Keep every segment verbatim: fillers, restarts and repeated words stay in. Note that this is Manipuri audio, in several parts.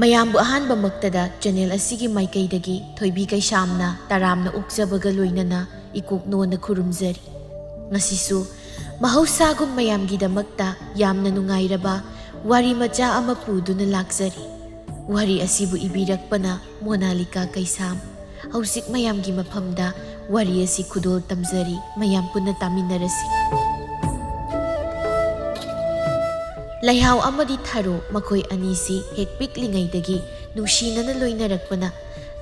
ꯃꯌꯥꯝꯕꯨ ꯑꯍꯥꯟꯕꯃꯛꯇꯗ ꯆꯦꯅꯦꯜ ꯑꯁꯤꯒꯤ ꯃꯥꯏꯀꯩꯗꯒꯤ ꯊꯣꯏꯕꯤ ꯀꯩꯁꯥꯝꯅ ꯇꯔꯥꯝꯅ ꯑꯣꯛꯆꯕꯒ ꯂꯣꯏꯅꯅ ꯏꯀꯣꯛ ꯅꯣꯟꯅ ꯈꯨꯔꯨꯝꯖꯔꯤ꯫ ꯉꯁꯤꯁꯨ ꯃꯍꯧꯁꯥꯒꯨꯝ ꯃꯌꯥꯝꯒꯤꯗꯃꯛꯇ ꯌꯥꯝꯅ ꯅꯨꯡꯉꯥꯏꯔꯕ ꯋꯥꯔꯤ ꯃꯆꯥ ꯑꯃ ꯄꯨꯗꯨꯅ ꯂꯥꯛꯆꯔꯤ꯫ ꯋꯥꯔꯤ ꯑꯁꯤꯕꯨ ꯏꯕꯤꯔꯛꯄꯅ ꯃꯣꯅꯥꯂꯤꯀꯥ ꯀꯩꯁꯥꯝ꯫ ꯍꯧꯖꯤꯛ ꯃꯌꯥꯝꯒꯤ ꯃꯐꯝꯗ ꯋꯥꯔꯤ ꯑꯁꯤ ꯈꯨꯗꯣꯜ ꯇꯝꯖꯔꯤ, ꯃꯌꯥꯝ ꯄꯨꯟꯅ ꯇꯥꯃꯤꯟꯅꯔꯁꯤ꯫ ꯂꯩꯍꯥꯎ ꯑꯃꯗꯤ ꯊꯔꯣ ꯃꯈꯣꯏ ꯑꯅꯤꯁꯤ ꯍꯦꯛ ꯄꯤꯛꯂꯤꯉꯩꯗꯒꯤ ꯅꯨꯡꯁꯤꯅꯅ ꯂꯣꯏꯅꯔꯛꯄꯅ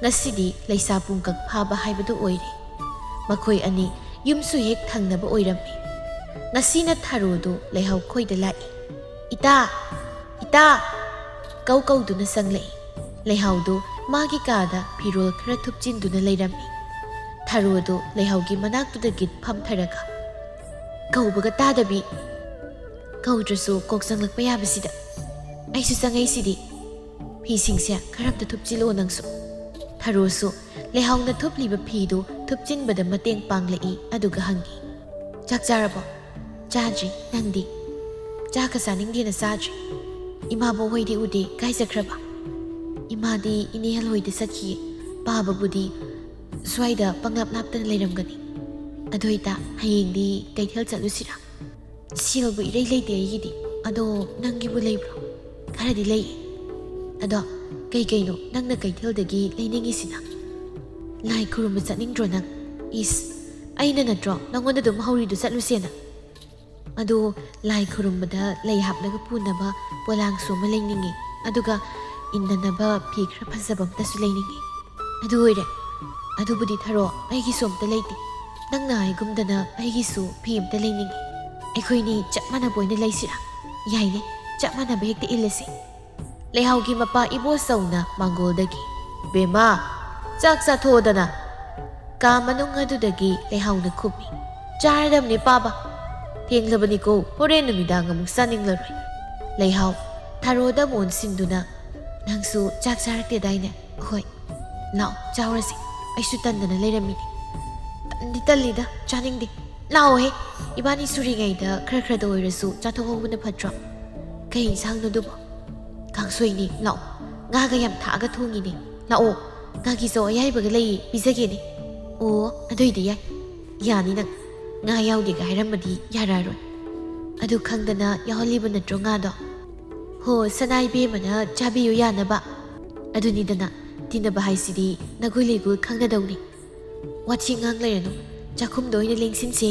ꯉꯁꯤꯗꯤ ꯂꯩꯁꯥ ꯄꯨꯡꯀꯛ ꯐꯥꯕ ꯍꯥꯏꯕꯗꯨ ꯑꯣꯏꯔꯦ꯫ ꯃꯈꯣꯏ ꯑꯅꯤ ꯌꯨꯝꯁꯨ ꯍꯦꯛ ꯊꯪꯅꯕ ꯑꯣꯏꯔꯝꯃꯤ꯫ ꯉꯁꯤꯅ ꯊꯔꯣꯗꯨ ꯂꯩꯍꯥꯎ ꯈꯣꯏꯗ ꯂꯥꯛꯏ꯫ "ꯏꯇꯥ! ꯏꯇꯥ!" ꯀꯧ ꯀꯧꯗꯨꯅ ꯆꯪꯂꯛꯏ꯫ ꯂꯩꯍꯥꯎꯗꯨ ꯃꯥꯒꯤ ꯀꯥꯗ ꯐꯤꯔꯣꯜ ꯈꯔ ꯊꯨꯞꯆꯤꯟꯗꯨꯅ ꯂꯩꯔꯝꯃꯤ꯫ ꯊꯔꯣꯗꯨ ꯂꯩꯍꯥꯎꯒꯤ ꯃꯅꯥꯛꯇꯨꯗ ꯒꯤꯠ ꯐꯝꯊꯔꯒ, "ꯀꯧꯕꯒ ꯇꯥꯗꯕꯤ, ꯀꯧꯗ꯭ꯔꯁꯨ ꯀꯣꯛ ꯆꯪꯂꯛꯄ ꯌꯥꯕꯁꯤꯗ꯫ ꯑꯩꯁꯨ ꯆꯪꯉꯛꯏꯁꯤꯗꯤ꯫ ꯐꯤꯁꯤꯡꯁꯦ ꯈꯔ ꯑꯝꯇ ꯊꯨꯞꯆꯤꯜꯂꯛꯑꯣ ꯅꯪꯁꯨ꯫" ꯊꯔꯣꯁꯨ ꯂꯩꯍꯥꯎꯅ ꯊꯨꯞꯂꯤꯕ ꯐꯤꯗꯨ ꯊꯨꯞꯆꯤꯟꯕꯗ ꯃꯇꯦꯡ ꯄꯥꯡꯂꯛꯏ, ꯑꯗꯨꯒ ꯍꯪꯉꯤ, "ꯆꯥꯛ ꯆꯥꯔꯕꯣ?" "ꯆꯥꯗ꯭ꯔꯤ, ꯅꯪꯗꯤ?" "ꯆꯥꯛꯀ ꯆꯥꯅꯤꯡꯗꯦꯅ ꯆꯥꯗ꯭ꯔꯤ꯫ ꯏꯃꯥꯕꯣꯛ ꯍꯣꯏꯗꯤ ꯎꯗꯦ, ꯀꯥꯏ ꯆꯠꯈ꯭ꯔꯕ?" "ꯏꯃꯥꯗꯤ ꯏꯅꯦ ꯍꯦꯜ ꯍꯣꯏꯗ ꯆꯠꯈꯤꯌꯦ꯫ ꯄꯥꯕꯕꯨꯗꯤ ꯁ꯭ꯋꯥꯏꯗ ꯄꯪꯂꯥꯞ ꯂꯥꯞꯇꯅ ꯂꯩꯔꯝꯒꯅꯤ꯫ ꯑꯗꯨ ꯑꯣꯏꯇꯥ ꯍꯌꯦꯡꯗꯤ ꯀꯩꯊꯦꯜ ꯆꯠꯂꯨꯁꯤꯔꯥ? ꯁꯦꯜꯕꯨ ꯏꯔꯩ ꯂꯩꯇꯦ ꯑꯩꯒꯤꯗꯤ꯫ ꯑꯗꯣ ꯅꯪꯒꯤꯕꯨ ꯂꯩꯕ꯭ꯔꯣ?" "ꯈꯔꯗꯤ ꯂꯩꯌꯦ꯫ ꯑꯗꯣ ꯀꯩ ꯀꯩꯅꯣ ꯅꯪꯅ ꯀꯩꯊꯦꯜꯗꯒꯤ ꯂꯩꯅꯤꯡꯉꯤꯁꯤꯅ? ꯂꯥꯏ ꯈꯨꯔꯨꯝꯕ ꯆꯠꯅꯤꯡꯗ꯭ꯔꯣ ꯅꯪ? ꯏꯁ, ꯑꯩꯅ ꯅꯠꯇ꯭ꯔꯣ ꯅꯪꯉꯣꯟꯗ ꯑꯗꯨꯝ ꯍꯧꯔꯤꯗꯨ ꯆꯠꯂꯨꯁꯦꯅ? ꯑꯗꯣ ꯂꯥꯏ ꯈꯨꯔꯨꯝꯕꯗ ꯂꯩ ꯍꯥꯞꯂꯒ ꯄꯨꯅꯕ ꯄꯣꯂꯥꯡꯁꯨ ꯑꯃ ꯂꯩꯅꯤꯡꯉꯤ, ꯑꯗꯨꯒ ꯏꯟꯅꯅꯕ ꯐꯤ ꯈꯔ ꯐꯖꯕ ꯑꯃꯇꯁꯨ ꯂꯩꯅꯤꯡꯉꯤ꯫" "ꯑꯗꯨ ꯑꯣꯏꯔꯦ, ꯑꯗꯨꯕꯨꯗꯤ ꯊꯔꯣ, ꯑꯩꯒꯤꯁꯨ ꯑꯝꯇ ꯂꯩꯇꯦ꯫ ꯅꯪꯅ ꯍꯥꯏꯒꯨꯝꯗꯅ ꯑꯩꯒꯤꯁꯨ ꯐꯤ ꯑꯝꯇ ꯂꯩꯅꯤꯡꯉꯤ꯫ ꯑꯩꯈꯣꯏꯅꯤ ꯆꯞ ꯃꯥꯟꯅꯕ ꯑꯣꯏꯅ ꯂꯩꯁꯤꯔꯥ?" "ꯌꯥꯏꯅꯦ, ꯆꯞ ꯃꯥꯟꯅꯕ ꯍꯦꯛꯇ ꯏꯜꯂꯁꯤ꯫" ꯂꯩꯍꯥꯎꯒꯤ ꯃꯄꯥ ꯏꯕꯣꯆꯧꯅ ꯃꯥꯡꯒꯣꯜꯗꯒꯤ, "ꯕꯦꯝꯃ, ꯆꯥꯛ ꯆꯥꯊꯣꯛꯑꯣꯗꯅ꯫" ꯀꯥ ꯃꯅꯨꯡ ꯑꯗꯨꯗꯒꯤ ꯂꯩꯍꯥꯎꯅ ꯈꯨꯝꯃꯤ, "ꯆꯥꯔꯗꯕꯅꯦ ꯄꯥꯕ꯫ ꯊꯦꯡꯂꯕꯅꯤꯀꯣ, ꯍꯣꯔꯦꯟ ꯅꯨꯃꯤꯗꯥꯡ ꯑꯃꯨꯛ ꯆꯥꯅꯤꯡꯂꯔꯣꯏ꯫" ꯂꯩꯍꯥꯎ ꯊꯔꯣꯗ ꯑꯃꯨꯛ ꯑꯣꯟꯁꯤꯟꯗꯨꯅ, "ꯅꯪꯁꯨ ꯆꯥꯛ ꯆꯥꯔꯛꯇꯦꯗꯥꯏꯅꯦ? ꯍꯣꯏ, ꯂꯥꯛꯑꯣ, ꯆꯥꯎꯔꯁꯤ꯫ ꯑꯩꯁꯨ ꯇꯟꯗꯅ ꯂꯩꯔꯝꯃꯤꯅꯤ꯫" "ꯇꯟꯗꯤ ꯇꯜꯂꯤꯗ, ꯆꯥꯅꯤꯡꯗꯦ꯫ ꯂꯥꯛꯑꯣꯍꯦ, ꯏꯕꯥꯅꯤ ꯁꯨꯔꯤꯉꯩꯗ ꯈꯔ ꯈꯔꯗ ꯑꯣꯏꯔꯁꯨ ꯆꯥꯊꯣꯛꯍꯧꯕꯅ ꯐꯠꯇ꯭ꯔꯣ?" "ꯀꯩ ꯏꯟꯁꯥꯡꯅꯣ ꯑꯗꯨꯕꯣ?" "ꯀꯥꯡꯁꯣꯏꯅꯤ, ꯂꯥꯛꯑꯣ꯫ ꯉꯥꯒ ꯌꯥꯝ ꯊꯥꯛꯑꯒ ꯊꯣꯡꯉꯤꯅꯦ꯫ ꯂꯥꯛꯑꯣ, ꯉꯥꯒꯤꯁꯨ ꯑꯌꯥꯏꯕꯒ ꯂꯩꯌꯦ, ꯄꯤꯖꯒꯦꯅꯦ꯫ ꯑꯣ, ꯑꯗꯨꯏꯗꯤ ꯌꯥꯏ꯫ ꯌꯥꯅꯤ ꯅꯪ꯫ ꯉꯥ ꯌꯥꯎꯗꯦꯒ ꯍꯥꯏꯔꯝꯃꯗꯤ ꯌꯥꯔꯛꯑꯔꯣꯏ꯫ ꯑꯗꯨ ꯈꯪꯗꯅ ꯌꯥꯎꯍꯜꯂꯤꯕ ꯅꯠꯇ꯭ꯔꯣ ꯉꯥꯗꯣ? ꯍꯣ, ꯁꯅꯥ ꯏꯕꯦꯝꯃꯅ ꯆꯥꯕꯤꯌꯨ ꯌꯥꯅꯕ꯫ ꯑꯗꯨꯅꯤꯗꯅ, ꯇꯤꯟꯅꯕ ꯍꯥꯏꯁꯤꯗꯤ ꯅꯒꯨꯟ ꯂꯩꯒꯨꯟ ꯈꯪꯅꯗꯧꯅꯤ꯫ ꯋꯥꯊꯤ ꯉꯥꯡ ꯂꯩꯔꯅꯨ, ꯆꯥꯛꯈꯨꯝꯗ ꯑꯣꯏꯅ ꯂꯦꯡꯁꯤꯟꯁꯦ꯫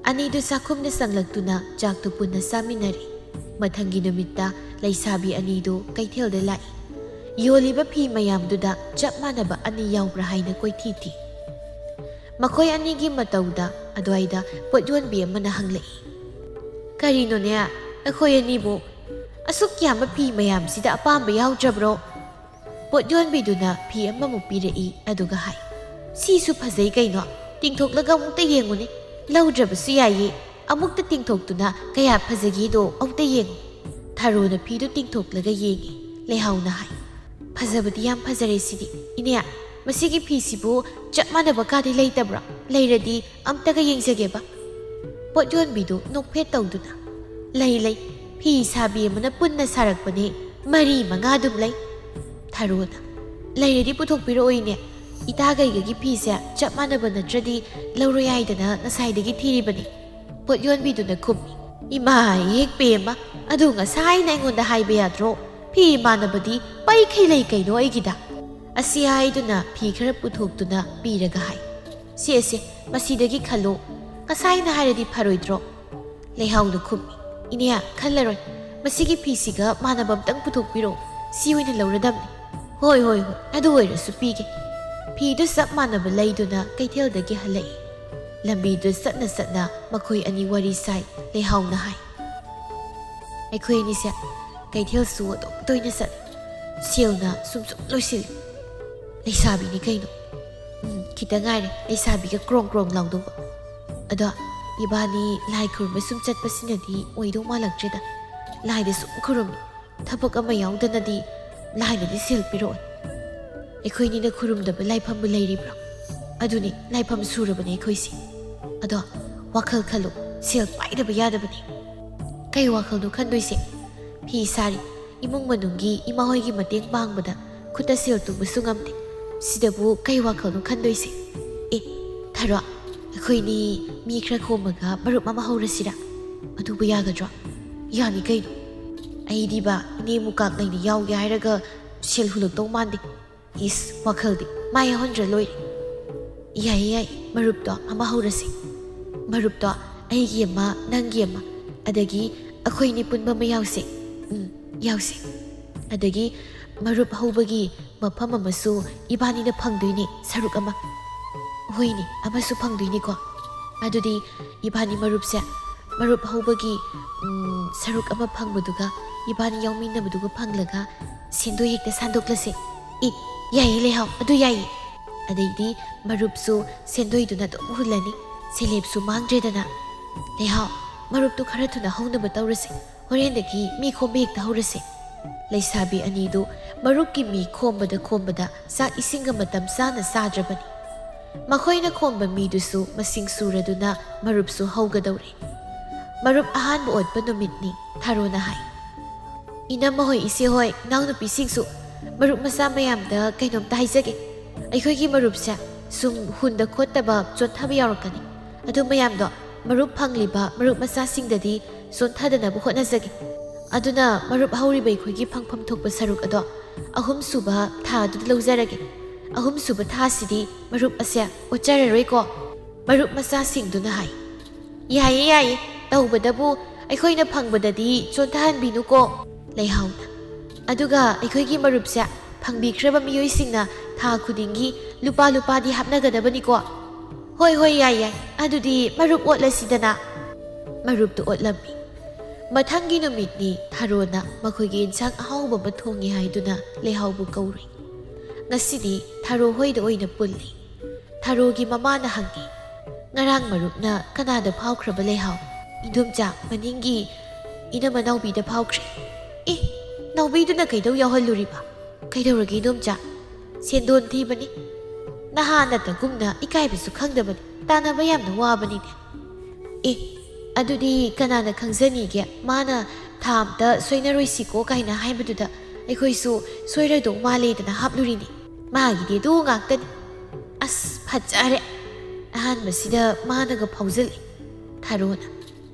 ꯑꯅꯤꯗꯨ ꯆꯥꯛꯈꯨꯝꯗ ꯆꯪꯂꯛꯇꯨꯅ ꯆꯥꯛꯇꯨ ꯄꯨꯟꯅ ꯆꯥꯃꯤꯟꯅꯔꯦ꯫ ꯃꯊꯪꯒꯤ ꯅꯨꯃꯤꯠꯇ ꯂꯩꯁꯥꯕꯤ ꯑꯅꯤꯗꯨ ꯀꯩꯊꯦꯜꯗ ꯂꯥꯛꯏ꯫ ꯌꯣꯜꯂꯤꯕ ꯐꯤ ꯃꯌꯥꯝꯗꯨꯗ ꯆꯞ ꯃꯥꯟꯅꯕ ꯑꯅꯤ ꯌꯥꯎꯕ꯭ꯔꯥ ꯍꯥꯏꯅ ꯀꯣꯏꯊꯤ ꯊꯤ꯫ ꯃꯈꯣꯏ ꯑꯅꯤꯒꯤ ꯃꯇꯧꯗ ꯑꯗꯨꯋꯥꯏꯗ ꯄꯣꯠ ꯌꯣꯟꯕꯤ ꯑꯃꯅ ꯍꯪꯂꯛꯏ, "ꯀꯔꯤꯅꯣꯅꯦ, ꯑꯩꯈꯣꯏ ꯑꯅꯤꯕꯨ ꯑꯁꯨꯛ ꯌꯥꯝꯕ ꯐꯤ ꯃꯌꯥꯝꯁꯤꯗ ꯑꯄꯥꯝꯕ ꯌꯥꯎꯗ꯭ꯔꯕ꯭ꯔꯣ?" ꯄꯣꯠ ꯌꯣꯟꯕꯤꯗꯨꯅ ꯐꯤ ꯑꯃꯃꯨꯛ ꯄꯤꯔꯛꯏ, ꯑꯗꯨꯒ ꯍꯥꯏ, "ꯁꯤꯁꯨ ꯐꯖꯩ ꯀꯩꯅꯣ, ꯇꯤꯡꯊꯣꯛꯂꯒ ꯑꯃꯨꯛꯇ ꯌꯦꯡꯉꯨꯅꯦ꯫ ꯂꯧꯗ꯭ꯔꯕꯁꯨ ꯌꯥꯏꯌꯦ, ꯑꯃꯨꯛꯇ ꯇꯤꯡꯊꯣꯛꯇꯨꯅ ꯀꯌꯥ ꯐꯖꯒꯦꯗꯣ ꯑꯃꯨꯛꯇ ꯌꯦꯡꯉꯨ꯫" ꯊꯔꯣꯅ ꯐꯤꯗꯨ ꯇꯤꯡꯊꯣꯛꯂꯒ ꯌꯦꯡꯉꯤ꯫ ꯂꯩꯍꯥꯎꯅ ꯍꯥꯏ, "ꯐꯖꯕꯗꯤ ꯌꯥꯝ ꯐꯖꯔꯦ ꯁꯤꯗꯤ꯫ ꯏꯅꯦ, ꯃꯁꯤꯒꯤ ꯐꯤꯁꯤꯕꯨ ꯆꯞ ꯃꯥꯟꯅꯕ ꯀꯥꯗꯤ ꯂꯩꯇꯕ꯭ꯔꯥ? ꯂꯩꯔꯗꯤ ꯑꯝꯇꯒ ꯌꯦꯡꯖꯒꯦꯕ꯫" ꯄꯣꯠ ꯌꯣꯟꯕꯤꯗꯨ ꯅꯣꯛꯐꯦꯠ ꯇꯧꯗꯨꯅ, "ꯂꯩ, ꯂꯩ, ꯐꯤ ꯁꯥꯕꯤ ꯑꯃꯅ ꯄꯨꯟꯅ ꯁꯥꯔꯛꯄꯅꯦ, ꯃꯔꯤ ꯃꯉꯥ ꯑꯗꯨꯝ ꯂꯩ꯫" ꯊꯔꯣꯅ, "ꯂꯩꯔꯗꯤ ꯄꯨꯊꯣꯛꯄꯤꯔꯛꯑꯣ ꯏꯅꯦ, ꯏꯇꯥꯒꯩꯒꯒꯤ ꯐꯤꯁꯦ ꯆꯞ ꯃꯥꯟꯅꯕ ꯅꯠꯇ꯭ꯔꯗꯤ ꯂꯧꯔꯣꯏ ꯍꯥꯏꯗꯅ ꯉꯁꯥꯏꯗꯒꯤ ꯊꯤꯔꯤꯕꯅꯤ꯫" ꯄꯣꯠ ꯌꯣꯟꯕꯤꯗꯨꯅ ꯈꯨꯝꯃꯤ, "ꯏꯃꯥ ꯏꯍꯦꯛ ꯄꯦꯝꯃ, ꯑꯗꯨ ꯉꯁꯥꯏꯅ ꯑꯩꯉꯣꯟꯗ ꯍꯥꯏꯕ ꯌꯥꯗ꯭ꯔꯣ? ꯐꯤ ꯃꯥꯟꯅꯕꯗꯤ ꯄꯩꯈꯩ ꯂꯩ ꯀꯩꯅꯣ ꯑꯩꯒꯤꯗ꯫" ꯑꯁꯤ ꯍꯥꯏꯗꯨꯅ ꯐꯤ ꯈꯔ ꯄꯨꯊꯣꯛꯇꯨꯅ ꯄꯤꯔꯒ ꯍꯥꯏ, "ꯁꯦ, ꯁꯦ, ꯃꯁꯤꯗꯒꯤ ꯈꯜꯂꯣ, ꯉꯁꯥꯏꯅ ꯍꯥꯏꯔꯗꯤ ꯐꯔꯣꯏꯗ꯭ꯔꯣ?" ꯂꯩꯍꯥꯎꯅ ꯈꯨꯝꯃꯤ, "ꯏꯅꯦ, ꯈꯜꯂꯔꯣꯏ, ꯃꯁꯤꯒꯤ ꯐꯤꯁꯤꯒ ꯃꯥꯟꯅꯕ ꯑꯝꯇꯪ ꯄꯨꯊꯣꯛꯄꯤꯔꯛꯑꯣ, ꯁꯤ ꯑꯣꯏꯅ ꯂꯧꯔꯗꯝꯅꯤ꯫" "ꯍꯣꯏ, ꯍꯣꯏ, ꯍꯣꯏ, ꯑꯗꯨ ꯑꯣꯏꯔꯁꯨ ꯄꯤꯒꯦ꯫" ꯐꯤꯗꯨ ꯆꯞ ꯃꯥꯟꯅꯕ ꯂꯩꯗꯨꯅ ꯀꯩꯊꯦꯜꯗꯒꯤ ꯍꯜꯂꯛꯏ꯫ ꯂꯝꯕꯤꯗꯨ ꯆꯠꯅ ꯆꯠꯅ ꯃꯈꯣꯏ ꯑꯅꯤ ꯋꯥꯔꯤ ꯁꯥꯏ꯫ ꯂꯩꯍꯥꯎꯅ ꯍꯥꯏ, "ꯑꯩꯈꯣꯏ ꯑꯅꯤꯁꯦ ꯀꯩꯊꯦꯜꯁꯨ ꯑꯗꯨꯝ ꯇꯣꯏꯅ ꯆꯠꯂꯤ꯫ ꯁꯦꯜꯅ ꯁꯨꯝ ꯁꯨꯝ ꯂꯣꯏꯁꯤꯜꯂꯤ꯫" "ꯂꯩꯁꯥꯕꯤꯅꯤ ꯀꯩꯅꯣ꯫ ꯎꯝ, ꯈꯤꯇ ꯉꯥꯏꯔꯦ ꯂꯩꯁꯥꯕꯤꯒ ꯀ꯭ꯔꯣꯡ ꯀ꯭ꯔꯣꯡ ꯂꯥꯎꯗꯧꯕ꯫ ꯑꯗꯣ ꯏꯕꯥꯅꯤ ꯂꯥꯏ ꯈꯨꯔꯨꯝꯕ ꯁꯨꯝ ꯆꯠꯄꯁꯤꯅꯗꯤ ꯑꯣꯏꯗꯧ ꯃꯥꯜꯂꯛꯇ꯭ꯔꯦꯗ꯫ ꯂꯥꯏꯗ ꯁꯨꯝ ꯈꯨꯔꯨꯝꯃꯤ, ꯊꯕꯛ ꯑꯃ ꯌꯥꯎꯗꯅꯗꯤ ꯂꯥꯏꯅꯗꯤ ꯁꯦꯜ ꯄꯤꯔꯛꯑꯣꯏ꯫ ꯑꯩꯈꯣꯏꯅꯤꯅ ꯈꯨꯔꯨꯝꯗꯕ ꯂꯥꯏꯐꯝꯕꯨ ꯂꯩꯔꯤꯕ꯭ꯔꯣ? ꯑꯗꯨꯅꯤ, ꯂꯥꯏꯐꯝ ꯁꯨꯔꯕꯅꯦ ꯑꯩꯈꯣꯏꯁꯦ꯫ ꯑꯗꯣ ꯋꯥꯈꯜ ꯈꯜꯂꯨ, ꯁꯦꯜ ꯄꯥꯏꯗꯕ ꯌꯥꯗꯕꯅꯤ꯫" "ꯀꯩ ꯋꯥꯈꯜꯅꯣ ꯈꯟꯗꯣꯏꯁꯦ?" "ꯐꯤ ꯁꯥꯔꯤ, ꯏꯃꯨꯡ ꯃꯅꯨꯡꯒꯤ ꯏꯃꯥ ꯍꯣꯏꯒꯤ ꯃꯇꯦꯡ ꯄꯥꯡꯕꯗ ꯈꯨꯠꯇ ꯁꯦꯜ ꯇꯨꯡꯕꯁꯨ ꯉꯝꯗꯦ꯫ ꯁꯤꯗꯕꯨ ꯀꯩ ꯋꯥꯈꯜꯅꯣ ꯈꯟꯗꯣꯏꯁꯦ? ꯑꯦ, ꯊꯥꯔꯣ, ꯑꯩꯈꯣꯏꯅꯤ ꯃꯤ ꯈꯔ ꯈꯣꯝꯃꯒ ꯃꯔꯨꯞ ꯑꯃ ꯍꯧꯔꯁꯤꯔꯥ? ꯑꯗꯨꯕꯨ ꯌꯥꯒꯗ꯭ꯔꯣ? ꯌꯥꯅꯤ ꯀꯩꯅꯣ꯫ ꯑꯩꯗꯤꯕ ꯏꯅꯦ ꯃꯨꯀꯥꯛꯂꯩꯅ ꯌꯥꯎꯒꯦ ꯍꯥꯏꯔꯒ ꯁꯦꯜ ꯍꯨꯜꯂꯛꯇꯧ ꯃꯥꯟꯗꯦ꯫ ꯏꯁ, ꯋꯥꯈꯜꯗꯤ ꯃꯥ ꯌꯥꯎꯍꯟꯗ꯭ꯔ ꯂꯣꯏꯔꯦ꯫ ꯌꯥꯏꯌꯦ, ꯌꯥꯏꯌꯦ, ꯃꯔꯨꯞꯇꯣ ꯑꯃ ꯍꯧꯔꯁꯦ꯫ ꯃꯔꯨꯞꯇꯣ ꯑꯩꯒꯤ ꯑꯃ, ꯅꯪꯒꯤ ꯑꯃ, ꯑꯗꯒꯤ ꯑꯩꯈꯣꯏꯅꯤ ꯄꯨꯟꯕ ꯑꯃ ꯌꯥꯎꯁꯦ꯫ ꯎꯝ, ꯌꯥꯎꯁꯦ꯫ ꯑꯗꯒꯤ ꯃꯔꯨꯞ ꯍꯧꯕꯒꯤ ꯃꯐꯝ ꯑꯃꯁꯨ ꯏꯕꯥꯅꯤꯅ ꯐꯪꯗꯣꯏꯅꯦ, ꯁꯔꯨꯛ ꯑꯃ꯫ ꯍꯣꯏꯅꯦ, ꯑꯃꯁꯨ ꯐꯪꯗꯣꯏꯅꯤꯀꯣ꯫ ꯑꯗꯨꯗꯤ ꯏꯕꯥꯅꯤ ꯃꯔꯨꯞꯁꯦ, ꯃꯔꯨꯞ ꯍꯧꯕꯒꯤ, ꯎꯝ, ꯁꯔꯨꯛ ꯑꯃ ꯐꯪꯕꯗꯨꯒ ꯏꯕꯥꯅꯤ ꯌꯥꯎꯃꯤꯟꯅꯕꯗꯨꯒ ꯐꯪꯂꯒ ꯁꯦꯟꯗꯣꯏ ꯍꯦꯛꯇ ꯁꯥꯟꯗꯣꯛꯂꯁꯦ꯫ ꯏ, ꯌꯥꯏꯌꯦ ꯂꯩꯍꯥꯎ, ꯑꯗꯨ ꯌꯥꯏꯌꯦ꯫ ꯑꯗꯩꯗꯤ ꯃꯔꯨꯞꯁꯨ ꯁꯦꯟꯗꯣꯏꯗꯨꯅ ꯑꯗꯨꯝ ꯍꯨꯜꯂꯅꯤ, ꯁꯦꯂꯦꯞꯁꯨ ꯃꯥꯡꯗ꯭ꯔꯦꯗꯅ꯫ ꯂꯩꯍꯥꯎ, ꯃꯔꯨꯞꯇꯨ ꯈꯔ ꯊꯨꯅ ꯍꯧꯅꯕ ꯇꯧꯔꯁꯦ, ꯍꯣꯔꯦꯟꯗꯒꯤ ꯃꯤ ꯈꯣꯝꯕ ꯍꯦꯛꯇ ꯍꯧꯔꯁꯦ꯫ ꯂꯩꯁꯥꯕꯤ ꯑꯅꯤꯗꯨ ꯃꯔꯨꯞꯀꯤ ꯃꯤ ꯈꯣꯝꯕꯗ ꯈꯣꯝꯕꯗ ꯆꯥꯛ ꯏꯁꯤꯡꯒ ꯃꯇꯝ ꯆꯥꯅ ꯆꯥꯗ꯭ꯔꯕꯅꯤ꯫ ꯃꯈꯣꯏꯅ ꯈꯣꯝꯕ ꯃꯤꯗꯨꯁꯨ ꯃꯁꯤꯡ ꯁꯨꯔꯗꯨꯅ ꯃꯔꯨꯞꯁꯨ ꯍꯧꯒꯗꯧꯔꯦ꯫ ꯃꯔꯨꯞ ꯑꯍꯥꯟꯕ ꯑꯣꯠꯄ ꯅꯨꯃꯤꯠꯅꯤ꯫ ꯊꯥꯔꯣꯅ ꯍꯥꯏ, "ꯏꯅꯝꯃ ꯍꯣꯏ, ꯏꯆꯦ ꯍꯣꯏ, ꯏꯅꯥꯎꯅꯨꯄꯤꯁꯤꯡꯁꯨ, ꯃꯔꯨꯞ ꯃꯆꯥ ꯃꯌꯥꯝꯗ ꯀꯩꯅꯣꯝꯇ ꯍꯥꯏꯖꯒꯦ꯫ ꯑꯩꯈꯣꯏꯒꯤ ꯃꯔꯨꯞꯁꯦ ꯁꯨꯝ ꯍꯨꯟꯗ ꯈꯣꯠꯇꯕ, ꯆꯣꯟꯊꯕ ꯌꯥꯎꯔꯛꯀꯅꯤ꯫ ꯑꯗꯨ ꯃꯌꯥꯝꯗꯣ ꯃꯔꯨꯞ ꯐꯪꯂꯤꯕ ꯃꯔꯨꯞ ꯃꯆꯥꯁꯤꯡꯗꯗꯤ ꯆꯣꯟꯊꯗꯅꯕ ꯍꯣꯠꯅꯖꯒꯦ꯫ ꯑꯗꯨꯅ ꯃꯔꯨꯞ ꯍꯧꯔꯤꯕ ꯑꯩꯈꯣꯏꯒꯤ ꯐꯪꯐꯝ ꯊꯣꯛꯄ ꯁꯔꯨꯛ ꯑꯗꯣ ꯑꯍꯨꯝꯁꯨꯕ ꯊꯥ ꯑꯗꯨꯗ ꯂꯧꯖꯔꯒꯦ꯫ ꯑꯍꯨꯝꯁꯨꯕ ꯊꯥꯁꯤꯗꯤ ꯃꯔꯨꯞ ꯑꯁꯦ ꯑꯣꯠꯆꯔꯔꯣꯏꯀꯣ?" ꯃꯔꯨꯞ ꯃꯆꯥꯁꯤꯡꯗꯨꯅ ꯍꯥꯏ, "ꯌꯥꯏꯌꯦ, ꯌꯥꯏꯌꯦ, ꯇꯧꯕꯗꯕꯨ ꯑꯩꯈꯣꯏꯅ ꯐꯪꯕꯗꯗꯤ ꯆꯣꯟꯊꯍꯟꯕꯤꯅꯨꯀꯣ, ꯂꯩꯍꯥꯎꯅ꯫ ꯑꯗꯨꯒ ꯑꯩꯈꯣꯏꯒꯤ ꯃꯔꯨꯞꯁꯦ ꯐꯪꯕꯤꯈ꯭ꯔꯕ ꯃꯤꯑꯣꯏꯁꯤꯡꯅ ꯊꯥ ꯈꯨꯗꯤꯡꯒꯤ ꯂꯨꯄꯥ ꯂꯨꯄꯥꯗꯤ ꯍꯥꯞꯅꯒꯗꯕꯅꯤꯀꯣ?" "ꯍꯣꯏ, ꯍꯣꯏ, ꯌꯥꯏ, ꯌꯥꯏ, ꯑꯗꯨꯗꯤ ꯃꯔꯨꯞ ꯑꯣꯠꯂꯁꯤꯗꯅ꯫" ꯃꯔꯨꯞꯇꯨ ꯑꯣꯠꯂꯝꯃꯤ꯫ ꯃꯊꯪꯒꯤ ꯅꯨꯃꯤꯠꯅꯤ ꯊꯥꯔꯣꯅ ꯃꯈꯣꯏꯒꯤ ꯏꯟꯁꯥꯡ ꯑꯍꯥꯎꯕ ꯑꯃ ꯊꯣꯡꯉꯤ ꯍꯥꯏꯗꯨꯅ ꯂꯩꯍꯥꯎꯕꯨ ꯀꯧꯔꯨꯏ꯫ ꯉꯁꯤꯗꯤ ꯊꯥꯔꯣ ꯍꯣꯏꯗ ꯑꯣꯏꯅ ꯄꯨꯜꯂꯤ꯫ ꯊꯥꯔꯣꯒꯤ ꯃꯃꯥꯅ ꯍꯪꯉꯤ, "ꯉꯔꯥꯡ ꯃꯔꯨꯞꯅ ꯀꯅꯥꯗ ꯐꯥꯎꯈ꯭ꯔꯕ, ꯂꯩꯍꯥꯎ?" "ꯏꯟꯗꯣꯝꯆꯥ, ꯃꯅꯤꯡꯒꯤ ꯏꯅꯝꯃ ꯅꯥꯎꯕꯤꯗ ꯐꯥꯎꯈ꯭ꯔꯦ꯫" "ꯑꯦ, ꯅꯥꯎꯕꯤꯗꯨꯅ ꯀꯩꯗꯧ ꯌꯥꯎꯍꯜꯂꯨꯔꯤꯕ?" "ꯀꯩꯗꯧꯔꯒꯦ ꯏꯟꯗꯣꯝꯆꯥ? ꯁꯦꯟꯗꯣꯟ ꯊꯤꯕꯅꯤ꯫ ꯅꯍꯥ ꯅꯠꯇꯒꯨꯝꯅ ꯏꯀꯥꯏꯕꯁꯨ ꯈꯪꯗꯕꯅꯤ꯫ ꯇꯥꯟꯅꯕ ꯌꯥꯝꯅ ꯋꯥꯕꯅꯤꯅꯦ꯫" "ꯑꯦ, ꯑꯗꯨꯗꯤ ꯀꯅꯥꯅ ꯈꯪꯖꯅꯤꯒꯦ? ꯃꯥꯅ "ꯊꯥ ꯑꯝꯇ ꯁꯣꯏꯅꯔꯣꯏꯁꯤꯀꯣ" ꯀꯥꯏꯅ ꯍꯥꯏꯕꯗꯨꯗ ꯑꯩꯈꯣꯏꯁꯨ ꯁꯣꯏꯔꯣꯏꯗꯧ ꯃꯥꯜꯂꯦꯗꯅ ꯍꯥꯞꯂꯨꯔꯤꯅꯤ꯫ ꯃꯥꯒꯤꯗꯤ ꯑꯗꯨ ꯉꯥꯛꯇꯅꯤ꯫ ꯑꯁ, ꯐꯖꯔꯦ꯫ ꯑꯍꯥꯟꯕꯁꯤꯗ ꯃꯥꯅꯒ ꯐꯥꯎꯖꯜꯂꯤ꯫ ꯊꯔꯣꯅ,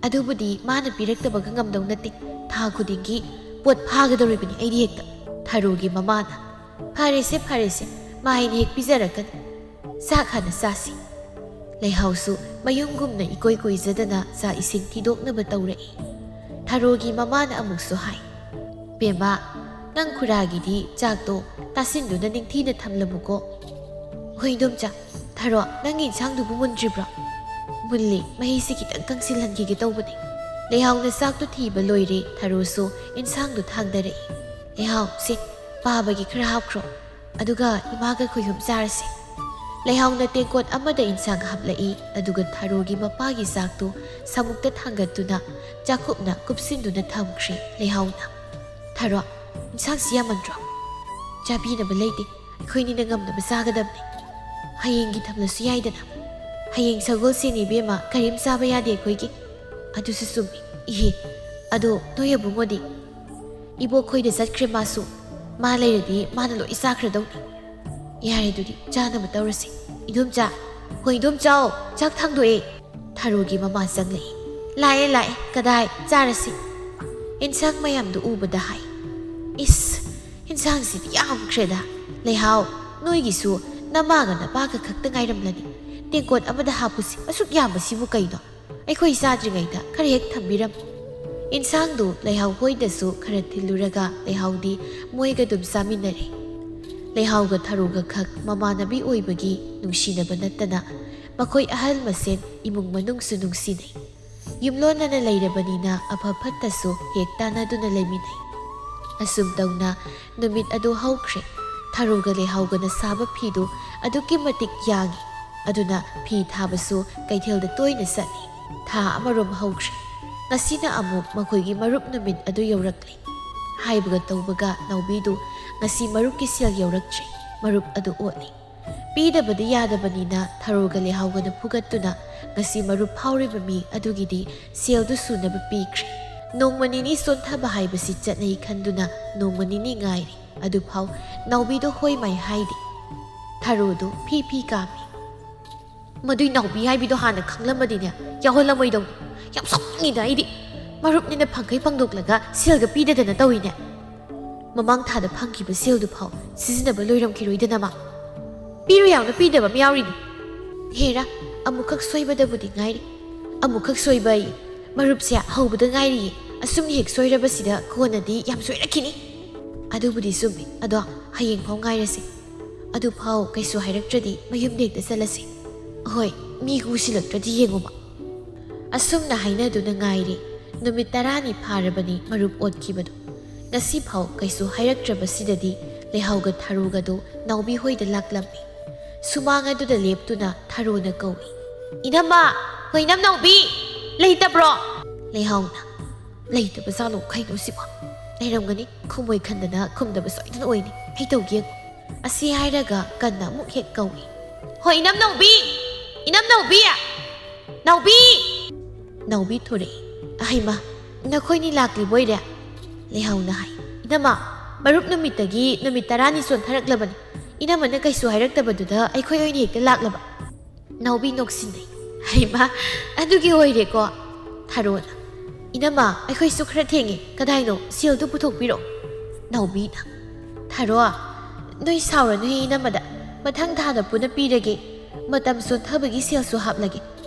"ꯑꯗꯨꯕꯨꯗꯤ ꯃꯥꯅ ꯄꯤꯔꯛꯇꯕꯒ ꯉꯝꯗꯧ ꯅꯠꯇꯦ꯫ ꯊꯥ ꯈꯨꯗꯤꯡꯒꯤ ꯄꯣꯠ ꯐꯥꯒꯗꯧꯔꯤꯕꯅꯤ ꯑꯩꯗꯤ ꯍꯦꯛꯇ"꯫ ꯊꯔꯣꯒꯤ ꯃꯃꯥꯅ, "ꯐꯔꯦꯁꯦ, ꯐꯔꯦꯁꯦ, ꯃꯥꯏꯅ ꯍꯦꯛ ꯄꯤꯖꯔꯛꯀꯅꯤ꯫ ꯆꯥꯛ ꯍꯥꯟꯅ ꯆꯥꯁꯤ"꯫ ꯂꯩꯍꯥꯎꯁꯨ ꯃꯌꯨꯝꯒꯨꯝꯅ ꯏꯀꯣꯏ ꯀꯣꯏꯖꯗꯅ ꯆꯥꯛ ꯏꯁꯤꯡ ꯊꯤꯗꯣꯛꯅꯕ ꯇꯧꯔꯛꯏ꯫ ꯊꯔꯣꯒꯤ ꯃꯃꯥꯅ ꯑꯃꯨꯛꯁꯨ ꯍꯥꯏ, "ꯕꯦꯝꯃ, ꯅꯪ ꯈꯨꯔꯥꯒꯤꯗꯤ ꯆꯥꯛꯇꯣ ꯇꯥꯁꯤꯟꯗꯨꯅ ꯅꯤꯡꯊꯤꯅ ꯊꯝꯂꯝꯃꯨꯀꯣ"꯫ "ꯍꯣꯏ ꯏꯗꯣꯝꯆꯥ꯫ ꯊꯔꯣ, ꯅꯪꯒꯤ ꯏꯟꯁꯥꯡꯗꯨꯕꯨ ꯃꯨꯟꯗ꯭ꯔꯤꯕ꯭ꯔꯣ?" "ꯃꯨꯜꯂꯦ, ꯃꯍꯤꯁꯤ ꯈꯤꯇꯪ ꯀꯪꯁꯤꯜꯍꯟꯈꯤꯒꯦ ꯇꯧꯕꯅꯦ"꯫ ꯂꯩꯍꯥꯎꯅ ꯆꯥꯛꯇꯨ ꯊꯤꯕ ꯂꯣꯏꯔꯦ, ꯊꯔꯣꯁꯨ ꯏꯟꯁꯥꯡꯗꯨ ꯊꯥꯡꯗꯔꯛꯏ꯫ "ꯂꯩꯍꯥꯎ, ꯁꯦ, ꯄꯥꯕꯒꯤ ꯈꯔ ꯍꯥꯞꯈ꯭ꯔꯣ꯫ ꯑꯗꯨꯒ ꯏꯃꯥꯒ ꯈꯣꯏꯍꯨꯝ ꯆꯥꯔꯁꯤ"꯫ ꯂꯩꯍꯥꯎꯅ ꯇꯦꯡꯀꯣꯠ ꯑꯃꯗ ꯏꯟꯁꯥꯡ ꯍꯥꯞꯂꯛꯏ, ꯑꯗꯨꯒ ꯊꯔꯣꯒꯤ ꯃꯄꯥꯒꯤ ꯆꯥꯛꯇꯨ ꯁꯃꯨꯛꯇ ꯊꯥꯡꯒꯠꯇꯨꯅ ꯆꯥꯛꯈꯨꯞꯅ ꯀꯨꯞꯁꯤꯟꯗꯨꯅ ꯊꯝꯈ꯭ꯔꯦ꯫ ꯂꯩꯍꯥꯎꯅ, "ꯊꯔꯣ, ꯏꯟꯁꯥꯡꯁꯤ ꯌꯥꯝꯃꯟꯗ꯭ꯔꯣ?" "ꯆꯥꯕꯤꯅꯕ ꯂꯩꯇꯦ, ꯑꯩꯈꯣꯏꯅꯤꯅ ꯉꯝꯅꯕ ꯆꯥꯒꯗꯕꯅꯤ꯫ ꯍꯌꯦꯡꯒꯤ ꯊꯝꯂꯁꯨ ꯌꯥꯏꯗꯅ꯫ ꯍꯌꯦꯡ ꯁꯒꯣꯜꯁꯦꯟꯅꯤ ꯏꯕꯦꯝꯃ, ꯀꯔꯤꯝ ꯆꯥꯕ ꯌꯥꯗꯦ ꯑꯩꯈꯣꯏꯒꯤ"꯫ "ꯑꯗꯨꯁꯨ ꯆꯨꯝꯃꯤ꯫ ꯏꯍꯦ, ꯑꯗꯣ ꯅꯣꯏ ꯑꯕꯨꯡꯉꯣꯗꯤ?" "ꯏꯕꯣꯛ ꯈꯣꯏꯗ ꯆꯠꯈ꯭ꯔꯦ ꯃꯥꯁꯨ꯫ ꯃꯥ ꯂꯩꯔꯗꯤ ꯃꯥꯅ ꯂꯣꯏ ꯆꯥꯈ꯭ꯔꯗꯧꯅꯤ"꯫ "ꯌꯥꯔꯦ, ꯑꯗꯨꯗꯤ ꯆꯥꯅꯕ ꯇꯧꯔꯁꯤ꯫ ꯏꯗꯣꯝꯆꯥ"꯫ "ꯍꯣꯏ ꯏꯗꯣꯝꯆꯥ, ꯆꯥꯛ ꯊꯥꯡꯗꯣꯛꯑꯦ"꯫ ꯊꯔꯣꯒꯤ ꯃꯃꯥ ꯆꯪꯂꯛꯏ꯫ "ꯂꯥꯛꯑꯦ, ꯂꯥꯛꯑꯦ, ꯀꯗꯥꯏ, ꯆꯥꯔꯁꯤ"꯫ ꯏꯟꯁꯥꯡ ꯃꯌꯥꯝꯗꯨ ꯎꯕꯗ ꯍꯥꯏ, "ꯏꯁ, ꯏꯟꯁꯥꯡꯁꯤꯗꯤ ꯌꯥꯝꯈ꯭ꯔꯦꯗ꯫ ꯂꯩꯍꯥꯎ, ꯅꯣꯏꯒꯤꯁꯨ ꯅꯃꯥꯒ ꯅꯄꯥꯒ ꯈꯛꯇ ꯉꯥꯏꯔꯝꯂꯅꯤ꯫ ꯇꯦꯡꯀꯣꯠ ꯑꯃꯗ ꯍꯥꯞꯄꯨꯁꯤ, ꯑꯁꯨꯛ ꯌꯥꯝꯕꯁꯤꯕꯨ ꯀꯩꯅꯣ? ꯑꯩꯈꯣꯏ ꯆꯥꯗ꯭ꯔꯤꯉꯩꯗ ꯈꯔ ꯍꯦꯛ ꯊꯝꯕꯤꯔꯝꯃꯨ"꯫ ꯏꯟꯁꯥꯡꯗꯨ ꯂꯩꯍꯥꯎ ꯍꯣꯏꯗꯁꯨ ꯈꯔ ꯊꯤꯜꯂꯨꯔꯒ ꯂꯩꯍꯥꯎꯗꯤ ꯃꯣꯏꯒ ꯑꯗꯨꯝ ꯆꯥꯃꯤꯟꯅꯔꯦ꯫ ꯂꯩꯍꯥꯎꯒ ꯊꯔꯣꯒ ꯈꯛ ꯃꯃꯥꯟꯅꯕꯤ ꯑꯣꯏꯕꯒꯤ ꯅꯨꯡꯁꯤꯅꯕ ꯅꯠꯇꯅ ꯃꯈꯣꯏ ꯑꯍꯜ ꯃꯁꯦꯟ ꯏꯃꯨꯡ ꯃꯅꯨꯡꯁꯨ ꯅꯨꯡꯁꯤꯅꯩ꯫ ꯌꯨꯝꯂꯣꯟꯅꯅ ꯂꯩꯔꯕꯅꯤꯅ ꯑꯐ ꯐꯠꯇꯁꯨ ꯍꯦꯛ ꯇꯥꯟꯅꯗꯨꯅ ꯂꯩꯃꯤꯟꯅꯩ꯫ ꯑꯁꯨꯝ ꯇꯧꯅ ꯅꯨꯃꯤꯠ ꯑꯗꯨ ꯍꯧꯈ꯭ꯔꯦ꯫ ꯊꯔꯣꯒ ꯂꯩꯍꯥꯎꯒꯅ ꯁꯥꯕ ꯐꯤꯗꯨ ꯑꯗꯨꯛꯀꯤ ꯃꯇꯤꯛ ꯌꯥꯡꯏ꯫ ꯑꯗꯨꯅ ꯐꯤ ꯊꯥꯕꯁꯨ ꯀꯩꯊꯦꯜꯗ ꯇꯣꯏꯅ ꯆꯠꯂꯤ꯫ ꯊꯥ ꯑꯃꯔꯣꯝ ꯍꯧꯈ꯭ꯔꯦ꯫ ꯉꯁꯤꯅ ꯑꯃꯨꯛ ꯃꯈꯣꯏꯒꯤ ꯃꯔꯨꯞ ꯅꯨꯃꯤꯠ ꯑꯗꯨ ꯌꯧꯔꯛꯂꯦ꯫ ꯍꯥꯏꯕꯒ ꯇꯧꯕꯒ ꯅꯥꯎꯕꯤꯗꯨ ꯉꯁꯤ ꯃꯔꯨꯞꯀꯤ ꯁꯦꯜ ꯌꯧꯔꯛꯇ꯭ꯔꯦ꯫ ꯃꯔꯨꯞ ꯑꯗꯨ ꯑꯣꯠꯂꯤ꯫ ꯄꯤꯗꯕꯗꯤ ꯌꯥꯗꯕꯅꯤꯅ ꯊꯔꯣꯒ ꯂꯩꯍꯥꯎꯒꯅ ꯐꯨꯒꯠꯇꯨꯅ ꯉꯁꯤ ꯃꯔꯨꯞ ꯐꯥꯎꯔꯤꯕ ꯃꯤ ꯑꯗꯨꯒꯤꯗꯤ ꯁꯦꯜꯗꯨ ꯁꯨꯅꯕ ꯄꯤꯈ꯭ꯔꯦ꯫ ꯅꯣꯡꯃ ꯅꯤꯅꯤ ꯆꯣꯟꯊꯕ ꯍꯥꯏꯕꯁꯤ ꯆꯠꯅꯩ ꯈꯟꯗꯨꯅ ꯅꯣꯡꯃ ꯅꯤꯅꯤ ꯉꯥꯏꯔꯤ꯫ ꯑꯗꯨꯐꯥꯎ ꯅꯥꯎꯕꯤꯗꯣ ꯍꯣꯏ ꯃꯥꯏ ꯍꯥꯏꯗꯦ꯫ ꯊꯔꯣꯗꯨ ꯐꯤ ꯐꯤ ꯀꯥꯝꯃꯤ꯫ ꯃꯗꯨꯏ ꯅꯥꯎꯕꯤ ꯍꯥꯏꯕꯤꯗꯣ ꯍꯥꯟꯅ ꯈꯪꯂꯝꯃꯗꯤꯅꯦ, ꯌꯥꯎꯍꯜꯂꯝꯃꯣꯏꯗꯧꯅꯤ꯫ ꯌꯥꯝ ꯁꯥꯎꯅꯤꯡꯉꯤꯗ ꯑꯩꯗꯤ꯫ ꯃꯔꯨꯞꯅꯤꯅ ꯐꯪꯈꯩ ꯐꯪꯗꯣꯛꯂꯒ ꯁꯦꯜꯒ ꯄꯤꯗꯗꯅ ꯇꯧꯏꯅꯦ꯫ ꯃꯃꯥꯡ ꯊꯥꯗ ꯐꯪꯈꯤꯕ ꯁꯦꯜꯗꯨꯐꯥꯎ ꯁꯤꯖꯤꯟꯅꯕ ꯂꯣꯏꯔꯝꯈꯤꯔꯣꯏꯗꯅ ꯃꯥ꯫ ꯄꯤꯔꯨ ꯌꯥꯎꯅ ꯄꯤꯗꯕ ꯑꯃ ꯌꯥꯎꯔꯤꯅꯤ꯫ ꯍꯦꯔꯥ, ꯑꯃꯨꯛꯈꯛ ꯁꯣꯏꯕꯗꯕꯨꯗꯤ ꯉꯥꯏꯔꯤ꯫ ꯑꯃꯨꯛꯈꯛ ꯁꯣꯏꯕ ꯑꯩ꯫ ꯃꯔꯨꯞꯁꯦ ꯍꯧꯕꯗ ꯉꯥꯏꯔꯤꯌꯦ꯫ ꯑꯁꯨꯝ ꯍꯦꯛ ꯁꯣꯏꯔꯕꯁꯤꯗ ꯀꯣꯟꯅꯗꯤ ꯌꯥꯝ ꯁꯣꯏꯔꯛꯈꯤꯅꯤ꯫ ꯑꯗꯨꯕꯨꯗꯤ ꯆꯨꯝꯃꯤ꯫ ꯑꯗꯣ ꯍꯌꯦꯡꯐꯥꯎ ꯉꯥꯏꯔꯁꯤ꯫ ꯑꯗꯨꯐꯥꯎ ꯀꯩꯁꯨ ꯍꯥꯏꯔꯛꯇ꯭ꯔꯗꯤ ꯃꯌꯨꯝꯗ ꯍꯦꯛꯇ ꯆꯠꯂꯁꯤ꯫ ꯍꯣꯏ, ꯃꯤ ꯎꯁꯤꯜꯂꯛꯇ꯭ꯔꯗꯤ ꯌꯦꯡꯉꯨꯕ꯫ ꯑꯁꯨꯝꯅ ꯍꯥꯏꯅꯗꯨꯅ ꯉꯥꯏꯔꯤ꯫ ꯅꯨꯃꯤꯠ ꯇꯔꯥꯅꯤ ꯐꯥꯔꯕꯅꯤ ꯃꯔꯨꯞ ꯑꯣꯠꯈꯤꯕꯗꯨ꯫ ꯉꯁꯤꯐꯥꯎ ꯀꯩꯁꯨ ꯍꯥꯏꯔꯛꯇ꯭ꯔꯕꯁꯤꯗꯗꯤ ꯂꯩꯍꯥꯎꯒ ꯊꯔꯣꯒꯗꯨ ꯅꯥꯎꯕꯤ ꯍꯣꯏꯗ ꯂꯥꯛꯂꯝꯃꯤ꯫ ꯁꯨꯃꯥꯡ ꯑꯗꯨꯗ ꯂꯦꯞꯇꯨꯅ ꯊꯔꯣꯅ ꯀꯧꯏ, "ꯏꯅꯝꯃ! ꯍꯣꯏ, ꯏꯅꯝ ꯅꯥꯎꯕꯤ! ꯂꯩꯇꯕ꯭ꯔꯣ?" ꯂꯩꯍꯥꯎꯅ, "ꯂꯩꯇꯕ ꯖꯥꯠꯂꯣ? ꯀꯩꯅꯣ ꯁꯤꯕꯣ? ꯂꯩꯔꯝꯒꯅꯤ, ꯈꯨꯝꯃꯣꯏ ꯈꯟꯗꯅ ꯈꯨꯝꯗꯕ ꯁꯣꯏꯗꯅ ꯑꯣꯏꯅꯤ꯫ ꯑꯩ ꯇꯧꯒꯦ ꯌꯦꯡꯉꯨ꯫" ꯑꯁꯤ ꯍꯥꯏꯔꯒ ꯀꯟꯅ ꯑꯃꯨꯛ ꯍꯦꯛ ꯀꯧꯏ, "ꯍꯣꯏ, ꯏꯅꯝ ꯅꯥꯎꯕꯤ! ꯏꯅꯝ ꯅꯥꯎꯕꯤ! ꯅꯥꯎꯕꯤ!" ꯅꯥꯎꯕꯤ ꯊꯣꯔꯛꯏ꯫ "ꯑꯍꯩꯃ, ꯅꯈꯣꯏꯅꯤ ꯂꯥꯛꯂꯤꯕ ꯑꯣꯏꯔꯦ?" ꯂꯩꯍꯥꯎꯅ ꯍꯥꯏ꯫ "ꯏꯅꯝꯃ, ꯃꯔꯨꯞ ꯅꯨꯃꯤꯠꯇꯒꯤ ꯅꯨꯃꯤꯠ ꯇꯔꯥꯅꯤ ꯆꯣꯟꯊꯔꯛꯂꯕꯅꯤ꯫ ꯏꯅꯝꯃꯅ ꯀꯩꯁꯨ ꯍꯥꯏꯔꯛꯇꯕꯗꯨꯗ ꯑꯩꯈꯣꯏ ꯑꯣꯏꯅ ꯍꯦꯛꯇ ꯂꯥꯛꯂꯕ꯫" ꯅꯥꯎꯕꯤ ꯅꯣꯛꯁꯤꯟꯅꯩ꯫ "ꯍꯩꯃ, ꯑꯗꯨꯒꯤ ꯑꯣꯏꯔꯦꯀꯣ?" ꯊꯔꯣꯅ, "ꯏꯅꯝꯃ, ꯑꯩꯈꯣꯏꯁꯨ ꯈꯔ ꯊꯦꯡꯉꯦ꯫ ꯀꯗꯥꯏꯅꯣ? ꯁꯦꯜꯗꯨ ꯄꯨꯊꯣꯛꯄꯤꯔꯛꯑꯣ꯫" ꯅꯥꯎꯕꯤꯅ, "ꯊꯔꯣ, ꯅꯣꯏ ꯁꯥꯎꯔꯅꯨꯍꯦ ꯏꯅꯝꯃꯗ꯫ ꯃꯊꯪ ꯊꯥꯗ ꯄꯨꯟꯅ ꯄꯤꯔꯒꯦ꯫ ꯃꯇꯝ ꯆꯣꯟꯊꯕꯒꯤ ꯁꯦꯜꯁꯨ ꯍꯥꯞꯂꯒꯦ꯫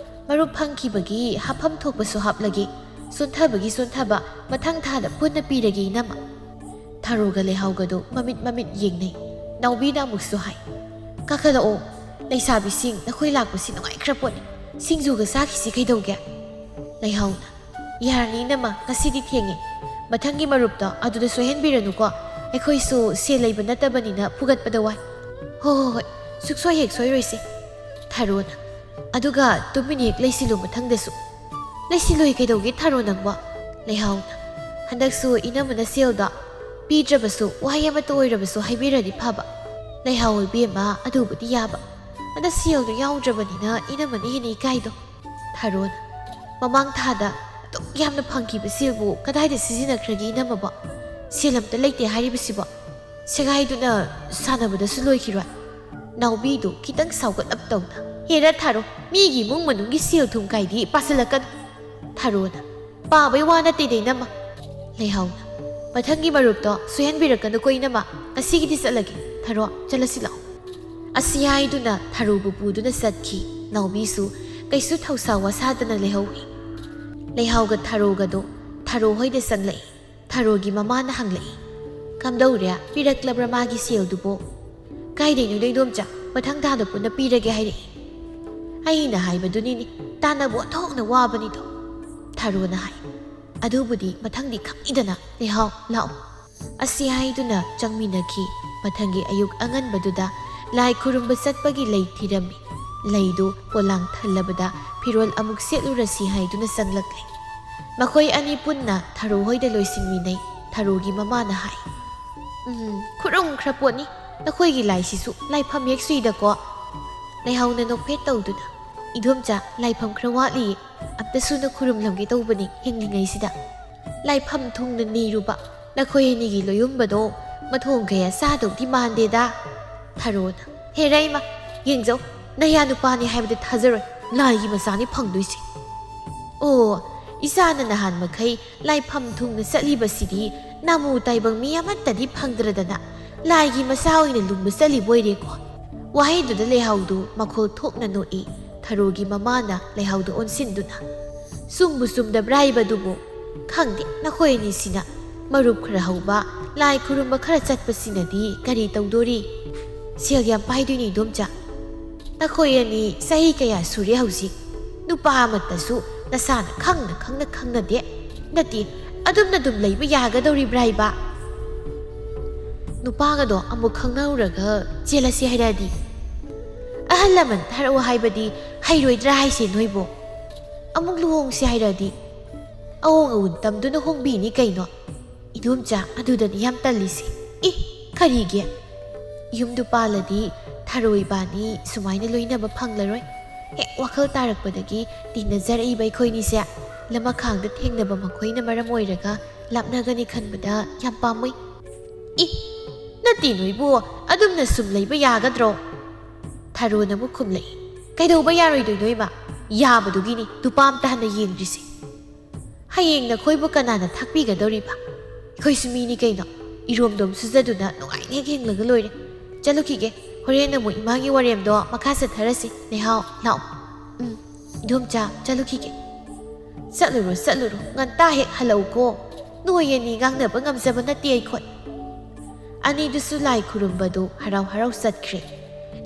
ꯃꯔꯨꯞ ꯐꯪꯈꯤꯕꯒꯤ ꯍꯥꯞꯐꯝ ꯊꯣꯛꯄꯁꯨ ꯍꯥꯞꯂꯒꯦ꯫ ꯆꯣꯟꯊꯕꯒꯤ ꯆꯣꯟꯊꯕ, ꯃꯊꯪ ꯊꯥꯗ ꯄꯨꯟꯅ ꯄꯤꯔꯒꯦ ꯏꯅꯝꯃ꯫" ꯊꯔꯣꯒ ꯂꯩꯍꯥꯎꯒꯗꯨ ꯃꯃꯤꯠ ꯃꯃꯤꯠ ꯌꯦꯡꯅꯩ꯫ ꯅꯥꯎꯕꯤꯅ ꯑꯃꯨꯛꯁꯨ ꯍꯥꯏ, "ꯀꯥꯈꯠꯂꯛꯑꯣ꯫ ꯂꯩꯁꯥꯕꯤꯁꯤꯡ, ꯅꯈꯣꯏ ꯂꯥꯛꯄꯁꯤ ꯅꯨꯡꯉꯥꯏꯈ꯭ꯔ ꯄꯣꯠꯅꯤ꯫ ꯁꯤꯡꯖꯨꯒ ꯆꯥꯈꯤꯁꯤ ꯀꯩꯗꯧꯒꯦ?" ꯂꯩꯍꯥꯎꯅ, "ꯌꯥꯔꯅꯤ ꯏꯅꯝꯃ, ꯉꯁꯤꯗꯤ ꯊꯦꯡꯉꯦ꯫ ꯃꯊꯪꯒꯤ ꯃꯔꯨꯞꯇꯣ ꯑꯗꯨꯗ ꯁꯣꯏꯍꯟꯕꯤꯔꯅꯨꯀꯣ꯫ ꯑꯩꯈꯣꯏꯁꯨ ꯁꯦꯜ ꯂꯩꯕ ꯅꯠꯇꯕꯅꯤꯅ ꯐꯨꯒꯠꯄꯗ ꯋꯥꯏ꯫" "ꯍꯣ ꯍꯣ ꯍꯣꯏ, ꯁꯨꯛꯁꯣꯏ ꯍꯦꯛ ꯁꯣꯏꯔꯣꯏꯁꯦ꯫" ꯊꯔꯣꯅ, "ꯑꯗꯨꯒ ꯇꯨꯃꯤꯟ ꯍꯦꯛ ꯂꯩꯁꯤꯜꯂꯨ ꯃꯊꯪꯗꯁꯨ꯫" "ꯂꯩꯁꯤꯜꯂꯣꯏ ꯀꯩꯗꯧꯒꯦ ꯊꯔꯣ ꯅꯪꯕꯣ?" ꯂꯩꯍꯥꯎꯅ, "ꯍꯟꯗꯛꯁꯨ ꯏꯅꯝꯃꯅ ꯁꯦꯜꯗꯣ ꯄꯤꯗ꯭ꯔꯕꯁꯨ ꯋꯥꯍꯩ ꯑꯃꯠꯇ ꯑꯣꯏꯔꯕꯁꯨ ꯍꯥꯏꯕꯤꯔꯗꯤ ꯐꯕ꯫ ꯂꯩꯍꯥꯎ ꯏꯕꯦꯝꯃ ꯑꯗꯨꯕꯨꯗꯤ ꯌꯥꯕ꯫ ꯑꯗ ꯁꯦꯜꯗꯣ ꯌꯥꯎꯗ꯭ꯔꯕꯅꯤꯅ ꯏꯅꯝꯃꯅ ꯍꯦꯟꯅ ꯏꯀꯥꯏꯗꯣ꯫" ꯊꯔꯣꯅ, "ꯃꯃꯥꯡ ꯊꯥꯗ ꯑꯗꯨꯛ ꯌꯥꯝꯅ ꯐꯪꯈꯤꯕ ꯁꯦꯜꯕꯨ ꯀꯗꯥꯏꯗ ꯁꯤꯖꯤꯟꯅꯈ꯭ꯔꯒꯦ ꯏꯅꯝꯃꯕꯣ? ꯁꯦꯜ ꯑꯝꯇ ꯂꯩꯇꯦ ꯍꯥꯏꯔꯤꯕꯁꯤꯕꯣ? ꯁꯦꯒꯥꯏꯗꯨꯅ ꯁꯥꯟꯅꯕꯗꯁꯨ ꯂꯣꯏꯈꯤꯔꯣꯏ꯫ ꯅꯥꯎꯕꯤꯗꯨ ꯈꯤꯇꯪ ꯁꯥꯎꯒꯠꯂꯞ ꯇꯧꯅ, "ꯍꯦꯔꯥ ꯊꯥꯔꯣ, ꯃꯤꯒꯤ ꯏꯃꯨꯡ ꯃꯅꯨꯡꯒꯤ ꯁꯦꯜ ꯊꯨꯝ ꯀꯥꯏꯗꯤ ꯄꯥꯁꯤꯜꯂꯛꯀꯅꯨ꯫" ꯊꯥꯔꯣꯅ, "ꯄꯥꯕꯩ ꯋꯥ ꯅꯠꯇꯦꯗ ꯏꯅꯝꯃ꯫" ꯂꯩꯍꯥꯎꯅ, "ꯃꯊꯪꯒꯤ ꯃꯔꯨꯞꯇꯣ ꯁꯣꯏꯍꯟꯕꯤꯔꯛꯀꯅꯨꯀꯣ ꯏꯅꯝꯃ꯫ ꯉꯁꯤꯒꯤꯗꯤ ꯆꯠꯂꯒꯦ꯫ ꯊꯥꯔꯣ, ꯆꯠꯂꯁꯤ ꯂꯥꯛꯑꯣ꯫" ꯑꯁꯤ ꯍꯥꯏꯗꯨꯅ ꯊꯥꯔꯣꯕꯨ ꯄꯨꯗꯨꯅ ꯆꯠꯈꯤ꯫ ꯅꯥꯎꯕꯤꯁꯨ ꯀꯩꯁꯨ ꯊꯧꯁꯥ ꯋꯥꯁꯥꯗꯅ ꯂꯩꯍꯧꯏ꯫ ꯂꯩꯍꯥꯎꯒ ꯊꯥꯔꯣꯒꯗꯣ ꯊꯥꯔꯣ ꯍꯣꯏꯗ ꯆꯪꯂꯛꯏ꯫ ꯊꯥꯔꯣꯒꯤ ꯃꯃꯥꯅ ꯍꯪꯂꯛꯏ, "ꯀꯝꯗꯧꯔꯦ? ꯄꯤꯔꯛꯂꯕ꯭ꯔꯥ ꯃꯥꯒꯤ ꯁꯦꯜꯗꯨꯕꯣ?" "ꯀꯥꯏꯗꯩꯅꯣꯗ ꯏꯗꯣꯝꯆꯥ, ꯃꯊꯪ ꯊꯥꯗ ꯄꯨꯟꯅ ꯄꯤꯔꯒꯦ ꯍꯥꯏꯔꯛꯏ꯫" "ꯑꯩꯅ ꯍꯥꯏꯕꯗꯨꯅꯤꯅꯦ, ꯇꯥꯟꯅꯕ ꯑꯣꯟꯊꯣꯛꯅ ꯋꯥꯕꯅꯤꯗꯣ꯫" ꯊꯥꯔꯣꯅ ꯍꯥꯏ꯫ "ꯑꯗꯨꯕꯨꯗꯤ ꯃꯊꯪꯗꯤ ꯈꯪꯅꯤꯗꯅ꯫ ꯂꯩꯍꯥꯎ, ꯂꯥꯛꯑꯣ꯫" ꯑꯁꯤ ꯍꯥꯏꯗꯨꯅ ꯆꯪꯃꯤꯟꯅꯈꯤ꯫ ꯃꯊꯪꯒꯤ ꯑꯌꯨꯛ ꯑꯉꯟꯕꯗꯨꯗ ꯂꯥꯏ ꯈꯨꯔꯨꯝꯕ ꯆꯠꯄꯒꯤ ꯂꯩ ꯊꯤꯔꯝꯃꯤ꯫ ꯂꯩꯗꯨ ꯄꯣꯂꯥꯡ ꯊꯜꯂꯕꯗ ꯐꯤꯔꯣꯜ ꯑꯃꯨꯛ ꯁꯦꯠꯂꯨꯔꯁꯤ ꯍꯥꯏꯗꯨꯅ ꯆꯪꯂꯛꯂꯦ꯫ ꯃꯈꯣꯏ ꯑꯅꯤ ꯄꯨꯟꯅ ꯊꯔꯣ ꯍꯣꯏꯗ ꯂꯣꯏꯁꯤꯟꯃꯤꯟꯅꯩ꯫ ꯊꯔꯣꯒꯤ ꯃꯃꯥꯅ ꯍꯥꯏ, "ꯎꯝ, ꯈꯨꯔꯨꯝꯈ꯭ꯔ ꯄꯣꯠꯅꯤ꯫ ꯅꯈꯣꯏꯒꯤ ꯂꯥꯏꯁꯤꯁꯨ ꯂꯥꯏꯐꯝ ꯍꯦꯛ ꯁꯨꯏꯗꯀꯣ꯫" ꯂꯩꯍꯥꯎꯅ ꯅꯣꯛꯐꯦꯠ ꯇꯧꯗꯨꯅ, "ꯏꯗꯣꯝꯆꯥ, ꯂꯥꯏꯐꯝ ꯈꯔ ꯋꯥꯠꯂꯤꯌꯦ꯫ ꯑꯝꯇꯁꯨ ꯅ ꯈꯨꯔꯨꯝꯂꯝꯒꯦ ꯇꯧꯕꯅꯤ ꯍꯤꯡꯂꯤꯉꯩꯁꯤꯗ꯫ ꯂꯥꯏꯐꯝ ꯊꯨꯡꯅ ꯅꯤꯔꯨꯕ ꯅꯈꯣꯏ ꯑꯅꯤꯒꯤ ꯂꯣꯌꯨꯝꯕꯗꯣ ꯃꯊꯣꯡ ꯀꯌꯥ ꯆꯥꯗꯧꯗꯤ ꯃꯥꯟꯗꯦꯗ꯫" ꯊꯔꯣꯅ, "ꯍꯦꯔꯥ ꯏꯃꯥ, ꯌꯦꯡꯖꯧ, ꯅꯌꯥ ꯅꯨꯄꯥꯅꯤ ꯍꯥꯏꯕꯗ ꯊꯥꯖꯔꯣꯏ, ꯂꯥꯏꯒꯤ ꯃꯆꯥꯅꯤ ꯐꯪꯗꯣꯏꯁꯦ꯫ ꯑꯣ, ꯏꯆꯥꯅ ꯅꯍꯥꯟ ꯃꯈꯩ ꯂꯥꯏꯐꯝ ꯊꯨꯡꯅ ꯆꯠꯂꯤꯕꯁꯤꯗꯤ ꯅꯥꯃꯨ ꯇꯥꯏꯕꯪ ꯃꯤ ꯑꯃꯠꯇꯗꯤ ꯐꯪꯗ꯭ꯔꯗꯅ ꯂꯥꯏꯒꯤ ꯃꯆꯥ ꯑꯣꯏꯅ ꯂꯨꯝꯕ ꯆꯠꯂꯤꯕ ꯑꯣꯏꯔꯦꯀꯣ꯫" ꯋꯥꯍꯩꯗꯨꯗ ꯂꯩꯍꯥꯎꯗꯨ ꯃꯈꯣꯜ ꯊꯣꯛꯅ ꯅꯣꯛꯏ꯫ ꯊꯔꯣꯒꯤ ꯃꯃꯥꯅ ꯂꯩꯍꯥꯎꯗ ꯑꯣꯟꯁꯤꯟꯗꯨꯅ, "ꯆꯨꯝꯕꯨ ꯆꯨꯝꯗꯕ꯭ꯔꯥ ꯍꯥꯏꯕꯗꯨꯕꯨ? ꯈꯪꯗꯦ, ꯅꯈꯣꯏ ꯑꯅꯤꯁꯤꯅ ꯃꯔꯨꯞ ꯈꯔ ꯍꯧꯕ, ꯂꯥꯏ ꯈꯨꯔꯨꯝꯕ ꯈꯔ ꯆꯠꯄꯁꯤꯅꯗꯤ ꯀꯔꯤ ꯇꯧꯗꯣꯔꯤ? ꯁꯦꯜ ꯌꯥꯝ ꯄꯥꯏꯗꯣꯏꯅꯤ ꯏꯗꯣꯝꯆꯥ꯫ ꯅꯈꯣꯏ ꯑꯅꯤ ꯆꯍꯤ ꯀꯌꯥ ꯁꯨꯔꯦ ꯍꯧꯖꯤꯛ? ꯅꯨꯄꯥ ꯑꯃꯠꯇꯁꯨ ꯅꯁꯥꯅ ꯈꯪꯅ ꯈꯪꯅ ꯈꯪꯅꯗꯦ꯫ ꯅꯠꯇꯦ, ꯑꯗꯨꯝꯅ ꯑꯗꯨꯝ ꯂꯩꯕ ꯌꯥꯒꯗꯧꯔꯤꯕ꯭ꯔꯥ ꯍꯥꯏꯕ? ꯅꯨꯄꯥꯒꯗꯣ ꯑꯃꯨꯛ ꯈꯪꯅꯔꯨꯔꯒ ꯆꯦꯜꯂꯁꯤ ꯍꯥꯏꯔꯛꯑꯗꯤ? ꯑꯍꯜ ꯂꯃꯟ ꯊꯥꯔꯛꯑꯣ ꯍꯥꯏꯕꯗꯤ ꯍꯩꯔꯣꯏꯗ꯭ꯔꯥ ꯍꯥꯏꯁꯦ ꯅꯣꯏꯕꯣ? ꯑꯃꯨꯛ ꯂꯨꯍꯣꯡꯁꯤ ꯍꯥꯏꯔꯛꯑꯗꯤ ꯑꯑꯣꯡ ꯑꯑꯣꯟ ꯇꯝꯗꯨꯅ ꯍꯣꯡꯕꯤꯅꯤ ꯀꯩꯅꯣ?" ꯏꯗꯣꯝꯆꯥ, ꯑꯗꯨꯗꯅꯤ ꯌꯥꯝ ꯇꯜꯂꯤꯁꯦ꯫ ꯏ, ꯀꯔꯤꯒꯤ? ꯌꯨꯝꯗꯨ ꯄꯥꯜꯂꯗꯤ ꯊꯔꯣ ꯏꯕꯥꯅꯤ ꯁꯨꯃꯥꯏꯅ ꯂꯣꯏꯅꯕ ꯐꯪꯂꯔꯣꯏ꯫ ꯍꯦꯛ ꯋꯥꯈꯜ ꯇꯥꯔꯛꯄꯗꯒꯤ ꯇꯤꯟꯅꯖꯔꯛꯏꯕ ꯑꯩꯈꯣꯏꯅꯤꯁꯦ꯫ ꯂꯃꯈꯥꯡꯗ ꯊꯦꯡꯅꯕ ꯃꯈꯣꯏꯅ ꯃꯔꯝ ꯑꯣꯏꯔꯒ ꯂꯥꯞꯅꯒꯅꯤ ꯈꯟꯕꯗ ꯌꯥꯝ ꯄꯥꯝꯃꯨꯏ꯫ "ꯏ, ꯅꯠꯇꯦ ꯅꯣꯏꯕꯨ, ꯑꯗꯨꯝꯅ ꯁꯨꯝ ꯂꯩꯕ ꯌꯥꯒꯗ꯭ꯔꯣ?" ꯊꯔꯣꯅ ꯑꯃꯨꯛ ꯈꯨꯝꯂꯛꯏ꯫ "ꯀꯩꯗꯧꯕ ꯌꯥꯔꯣꯏꯗꯣꯏꯅꯣ ꯏꯃꯥ? ꯌꯥꯕꯗꯨꯒꯤꯅꯤ ꯅꯨꯄꯥ ꯑꯝꯇ ꯍꯥꯟꯅ ꯌꯦꯡꯗ꯭ꯔꯤꯁꯦ꯫ ꯍꯌꯦꯡ ꯅꯈꯣꯏꯕꯨ ꯀꯅꯥꯅ ꯊꯥꯛꯄꯤꯒꯗꯧꯔꯤꯕ? ꯑꯩꯈꯣꯏꯁꯨ ꯃꯤꯅꯤ ꯀꯩꯅꯣ꯫ ꯏꯔꯣꯝꯗꯣꯝ ꯁꯨꯖꯗꯨꯅ ꯅꯨꯡꯉꯥꯏꯅ ꯍꯦꯛ ꯍꯤꯡꯂꯒ ꯂꯣꯏꯔꯦ꯫ ꯆꯠꯂꯨꯈꯤꯒꯦ꯫ ꯍꯣꯔꯦꯟ ꯑꯃꯨꯛ ꯏꯃꯥꯒꯤ ꯋꯥꯔꯦꯝꯗꯣ ꯃꯈꯥ ꯆꯠꯊꯔꯁꯤ꯫ ꯂꯩꯍꯥꯎ, ꯂꯥꯛꯑꯣ꯫ ꯎꯝ, ꯏꯗꯣꯝꯆꯥ, ꯆꯠꯂꯨꯈꯤꯒꯦ꯫" "ꯆꯠꯂꯨꯔꯣ, ꯆꯠꯂꯨꯔꯣ꯫ ꯉꯟꯇꯥ ꯍꯦꯛ ꯍꯜꯂꯛꯎꯀꯣ꯫ ꯅꯣꯏ ꯑꯅꯤ ꯉꯥꯡꯅꯕ ꯉꯝꯖꯕ ꯅꯠꯇꯦ ꯑꯩꯈꯣꯏ꯫" ꯑꯅꯤꯗꯨꯁꯨ ꯂꯥꯏ ꯈꯨꯔꯨꯝꯕꯗꯨ ꯍꯔꯥꯎ ꯍꯔꯥꯎ ꯆꯠꯈ꯭ꯔꯦ꯫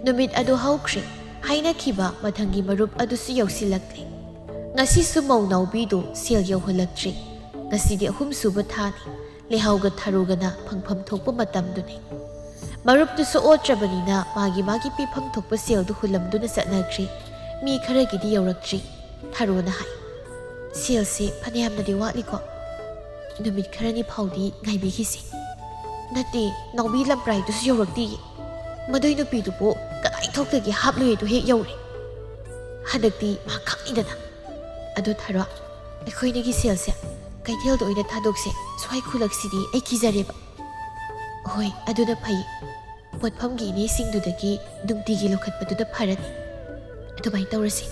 ꯅꯨꯃꯤꯠ ꯑꯗꯨ ꯍꯧꯈ꯭ꯔꯦ꯫ ꯍꯥꯏꯅꯈꯤꯕ ꯃꯊꯪꯒꯤ ꯃꯔꯨꯞ ꯑꯗꯨꯁꯨ ꯌꯧꯁꯤꯜꯂꯛꯂꯦ꯫ ꯉꯁꯤꯁꯨ ꯃꯧ ꯅꯥꯎꯕꯤꯗꯨ ꯁꯦꯜ ꯌꯧꯍꯜꯂꯛꯇ꯭ꯔꯦ꯫ ꯉꯁꯤꯗꯤ ꯑꯍꯨꯝꯁꯨꯕ ꯊꯥꯅꯤ꯫ ꯂꯩꯍꯥꯎꯒ ꯊꯔꯣꯒꯅ ꯐꯪꯐꯝ ꯊꯣꯛꯄ ꯃꯇꯝꯗꯨꯅꯤ꯫ ꯃꯔꯨꯞꯇꯨꯁꯨ ꯑꯣꯠꯇ꯭ꯔꯕꯅꯤꯅ ꯃꯥꯒꯤ ꯃꯥꯒꯤ ꯄꯤꯐꯝ ꯊꯣꯛꯄ ꯁꯦꯜꯗꯨ ꯍꯨꯜꯂꯝꯗꯨꯅ ꯆꯠꯅꯈ꯭ꯔꯦ꯫ ꯃꯤ ꯈꯔꯒꯤꯗꯤ ꯌꯧꯔꯛꯇ꯭ꯔꯤ꯫ ꯊꯔꯣꯅ ꯍꯥꯏ, "ꯁꯦꯜꯁꯦ ꯐꯅꯌꯥꯝꯅꯗꯤ ꯋꯥꯠꯂꯤꯀꯣ꯫ ꯅꯨꯃꯤꯠ ꯈꯔꯅꯤ ꯐꯥꯎꯗꯤ ꯉꯥꯏꯕꯤꯈꯤꯁꯤ꯫" "ꯅꯠꯇꯦ, ꯅꯥꯎꯕꯤ ꯂꯝꯄ꯭ꯔꯥꯏꯗꯨꯁꯨ ꯌꯧꯔꯛꯇꯤꯌꯦ꯫ ꯃꯗꯨꯏ ꯅꯨꯄꯤꯗꯨꯕꯨ ꯀꯗꯥꯏ ꯊꯣꯛꯇꯒꯦ ꯍꯥꯞꯂꯨꯏꯗꯣ ꯍꯦꯛ ꯌꯧꯔꯦ꯫ ꯍꯟꯗꯛꯇꯤ ꯃꯥ ꯈꯪꯉꯤꯗꯅ꯫ ꯑꯗꯣ ꯊꯔꯣ, ꯑꯩꯈꯣꯏꯅꯤꯒꯤ ꯁꯦꯜꯁꯦ ꯀꯩꯊꯦꯜꯗ ꯑꯣꯏꯅ ꯊꯥꯗꯣꯛꯁꯦ꯫ ꯁ꯭ꯋꯥꯏ ꯈꯨꯜꯂꯛꯁꯤꯗꯤ ꯑꯩ ꯀꯤꯖꯔꯦꯕ꯫" "ꯍꯣꯏ, ꯑꯗꯨꯅ ꯐꯩ꯫ ꯄꯣꯠꯐꯝꯒꯤ ꯏꯅꯦꯁꯤꯡꯗꯨꯗꯒꯤ ꯅꯨꯡꯇꯤꯒꯤ ꯂꯧꯈꯠꯄꯗꯨꯅ ꯐꯔꯅꯤ꯫" "ꯑꯗꯨꯃꯥꯏꯅ ꯇꯧꯔꯁꯤ꯫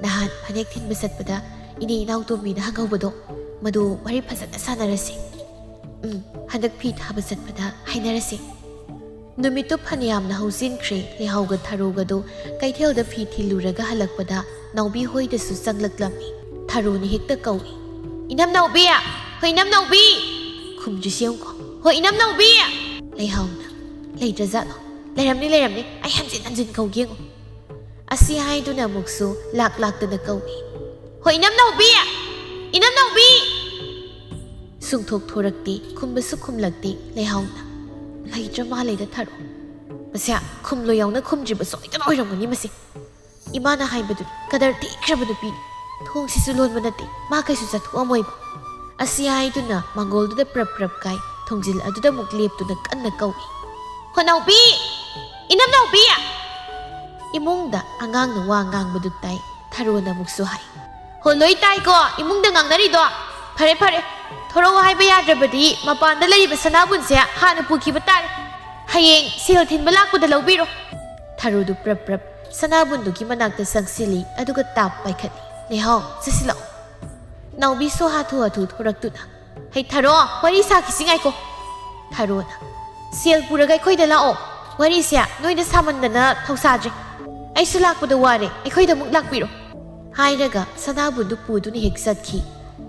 ꯅꯍꯥꯟ ꯐꯅꯦꯛ ꯊꯤꯟꯕ ꯆꯠꯄꯗ ꯏꯅꯦ ꯏꯅꯥꯎꯇꯣꯝꯕꯤꯅ ꯍꯪꯍꯧꯕꯗꯣ, ꯃꯗꯨ ꯋꯥꯔꯤ ꯐꯖꯅ ꯁꯥꯟꯅꯔꯁꯤ꯫" "ꯎꯝ, ꯍꯟꯗꯛ ꯐꯤ ꯊꯥꯕ ꯆꯠꯄꯗ ꯍꯥꯏꯅꯔꯁꯤ꯫" ꯅꯨꯃꯤꯠꯇꯨ ꯐꯅꯌꯥꯝꯅ ꯍꯧꯖꯤꯟꯈ꯭ꯔꯦ꯫ ꯂꯩꯍꯥꯎꯒ ꯊꯔꯣꯒꯗꯨ ꯀꯩꯊꯦꯜꯗ ꯐꯤ ꯊꯤꯜꯂꯨꯔꯒ ꯍꯜꯂꯛꯄꯗ ꯅꯥꯎꯕꯤ ꯍꯣꯏꯗꯁꯨ ꯆꯪꯂꯛꯂꯝꯃꯤ꯫ ꯊꯔꯣꯅ ꯍꯦꯛꯇ ꯀꯧꯏ, "ꯏꯅꯝ ꯅꯥꯎꯕꯤ! ꯍꯣꯏ, ꯏꯅꯝ ꯅꯥꯎꯕꯤ!" ꯈꯨꯝꯗ꯭ꯔꯤꯁꯤ ꯌꯦꯡꯉꯨꯀꯣ꯫ "ꯍꯣꯏ, ꯏꯅꯝ ꯅꯥꯎꯕꯤ!" ꯂꯩꯍꯥꯎꯅ, "ꯂꯩꯇ꯭ꯔꯖꯥꯠꯂꯣ? ꯂꯩꯔꯝꯅꯤ, ꯂꯩꯔꯝꯅꯤ꯫ ꯑꯩ ꯍꯟꯖꯤꯟ ꯍꯟꯖꯤꯟ ꯀꯧꯒꯦ ꯌꯦꯡꯉꯨ꯫" ꯑꯁꯤ ꯍꯥꯏꯗꯨꯅ ꯑꯃꯨꯛꯁꯨ ꯂꯥꯛ ꯂꯥꯛꯇꯅ ꯀꯧꯏ, "ꯍꯣꯏ, ꯏꯅꯝ ꯅꯥꯎꯕꯤ! ꯏꯅꯝ ꯅꯥꯎꯕꯤ!" ꯁꯨꯡꯊꯣꯛ ꯊꯣꯔꯛꯇꯦ, ꯈꯨꯝꯕꯁꯨ ꯈꯨꯝꯂꯛꯇꯦ꯫ ꯂꯩꯍꯥꯎꯅ, "ꯂꯩꯇ꯭ꯔ ꯃꯥꯜꯂꯦꯗ ꯊꯔꯣ꯫ ꯃꯁꯦ ꯈꯨꯝꯂꯣ ꯌꯥꯎꯅ ꯈꯨꯝꯗ꯭ꯔꯤꯕ ꯁꯣꯏꯗꯅ ꯑꯣꯏꯔꯝꯒꯅꯤ ꯃꯁꯦ꯫ ꯏꯃꯥꯅ ꯍꯥꯏꯕꯗꯨ ꯀꯗꯔ ꯊꯤꯈ꯭ꯔꯕ ꯅꯨꯄꯤꯅꯤ꯫ ꯊꯣꯡꯁꯤꯁꯨ ꯂꯣꯟꯕ ꯅꯠꯇꯦ, ꯃꯥ ꯀꯩꯁꯨ ꯆꯠꯊꯣꯛꯑꯝꯃꯣꯏꯕ꯫" ꯑꯁꯤ ꯍꯥꯏꯗꯨꯅ ꯃꯥꯡꯒꯣꯜꯗꯨꯗ ꯄ꯭ꯔꯞ ꯄ꯭ꯔꯞ ꯀꯥꯏ, ꯊꯣꯡꯖꯤꯜ ꯑꯗꯨꯗ ꯑꯃꯨꯛ ꯂꯦꯞꯇꯨꯅ ꯀꯟꯅ ꯀꯧꯏ, "ꯍꯣ ꯅꯥꯎꯕꯤ! ꯏꯅꯝ ꯅꯥꯎꯕꯤ!" ꯏꯃꯨꯡꯗ ꯑꯉꯥꯡꯅ ꯋꯥ ꯉꯥꯡꯕꯗꯨ ꯇꯥꯏ꯫ ꯊꯔꯣꯅ ꯑꯃꯨꯛꯁꯨ ꯍꯥꯏ, ꯍꯣ, ꯂꯣꯏ ꯇꯥꯏꯀꯣ ꯏꯃꯨꯡꯗ ꯉꯥꯡꯅꯔꯤꯗꯣ? ꯐꯔꯦ, ꯐꯔꯦ꯫ ꯊꯣꯔꯛꯑꯣ ꯍꯥꯏꯕ ꯌꯥꯗ꯭ꯔꯕꯗꯤ ꯃꯄꯥꯟꯗ ꯂꯩꯔꯤꯕ ꯁꯅꯥꯕꯨꯟꯁꯦ ꯍꯥꯟꯅ ꯄꯨꯈꯤꯕ ꯇꯥꯔꯦ꯫ ꯍꯌꯦꯡ ꯁꯦꯜ ꯊꯤꯟꯕ ꯂꯥꯛꯄꯗ ꯂꯧꯕꯤꯔꯣ꯫ ꯊꯔꯣꯗꯨ ꯄ꯭ꯔꯞ ꯄ꯭ꯔꯞ ꯁꯅꯥꯕꯨꯟꯗꯨꯒꯤ ꯃꯅꯥꯛꯇ ꯆꯪꯁꯤꯜꯂꯤ, ꯑꯗꯨꯒ ꯇꯥꯞ ꯄꯥꯏꯈꯠꯂꯤ꯫ "ꯂꯩꯍꯥꯎ, ꯆꯠꯁꯤꯜꯂꯛꯑꯣ"꯫ ꯅꯥꯎꯕꯤꯁꯨ ꯍꯥꯊꯨ ꯍꯥꯊꯨ ꯊꯣꯔꯛꯇꯨꯅ, "ꯍꯩ ꯊꯔꯣ, ꯋꯥꯔꯤ ꯁꯥꯈꯤꯁꯤ, ꯉꯥꯏꯈꯣ"꯫ ꯊꯔꯣꯅ, "ꯁꯦꯜ ꯄꯨꯔꯒ ꯑꯩꯈꯣꯏꯗ ꯂꯥꯛꯑꯣ꯫ ꯋꯥꯔꯤꯁꯦ ꯅꯣꯏꯗ ꯁꯥꯃꯟꯗꯅ ꯊꯧꯁꯥꯗ꯭ꯔꯦ꯫ ꯑꯩꯁꯨ ꯂꯥꯛꯄꯗ ꯋꯥꯔꯦ, ꯑꯩꯈꯣꯏꯗ ꯑꯃꯨꯛ ꯂꯥꯛꯄꯤꯔꯣ"꯫ ꯍꯥꯏꯔꯒ ꯁꯅꯥꯕꯨꯟꯗꯨ ꯄꯨꯗꯨꯅ ꯍꯦꯛ ꯆꯠꯈꯤ꯫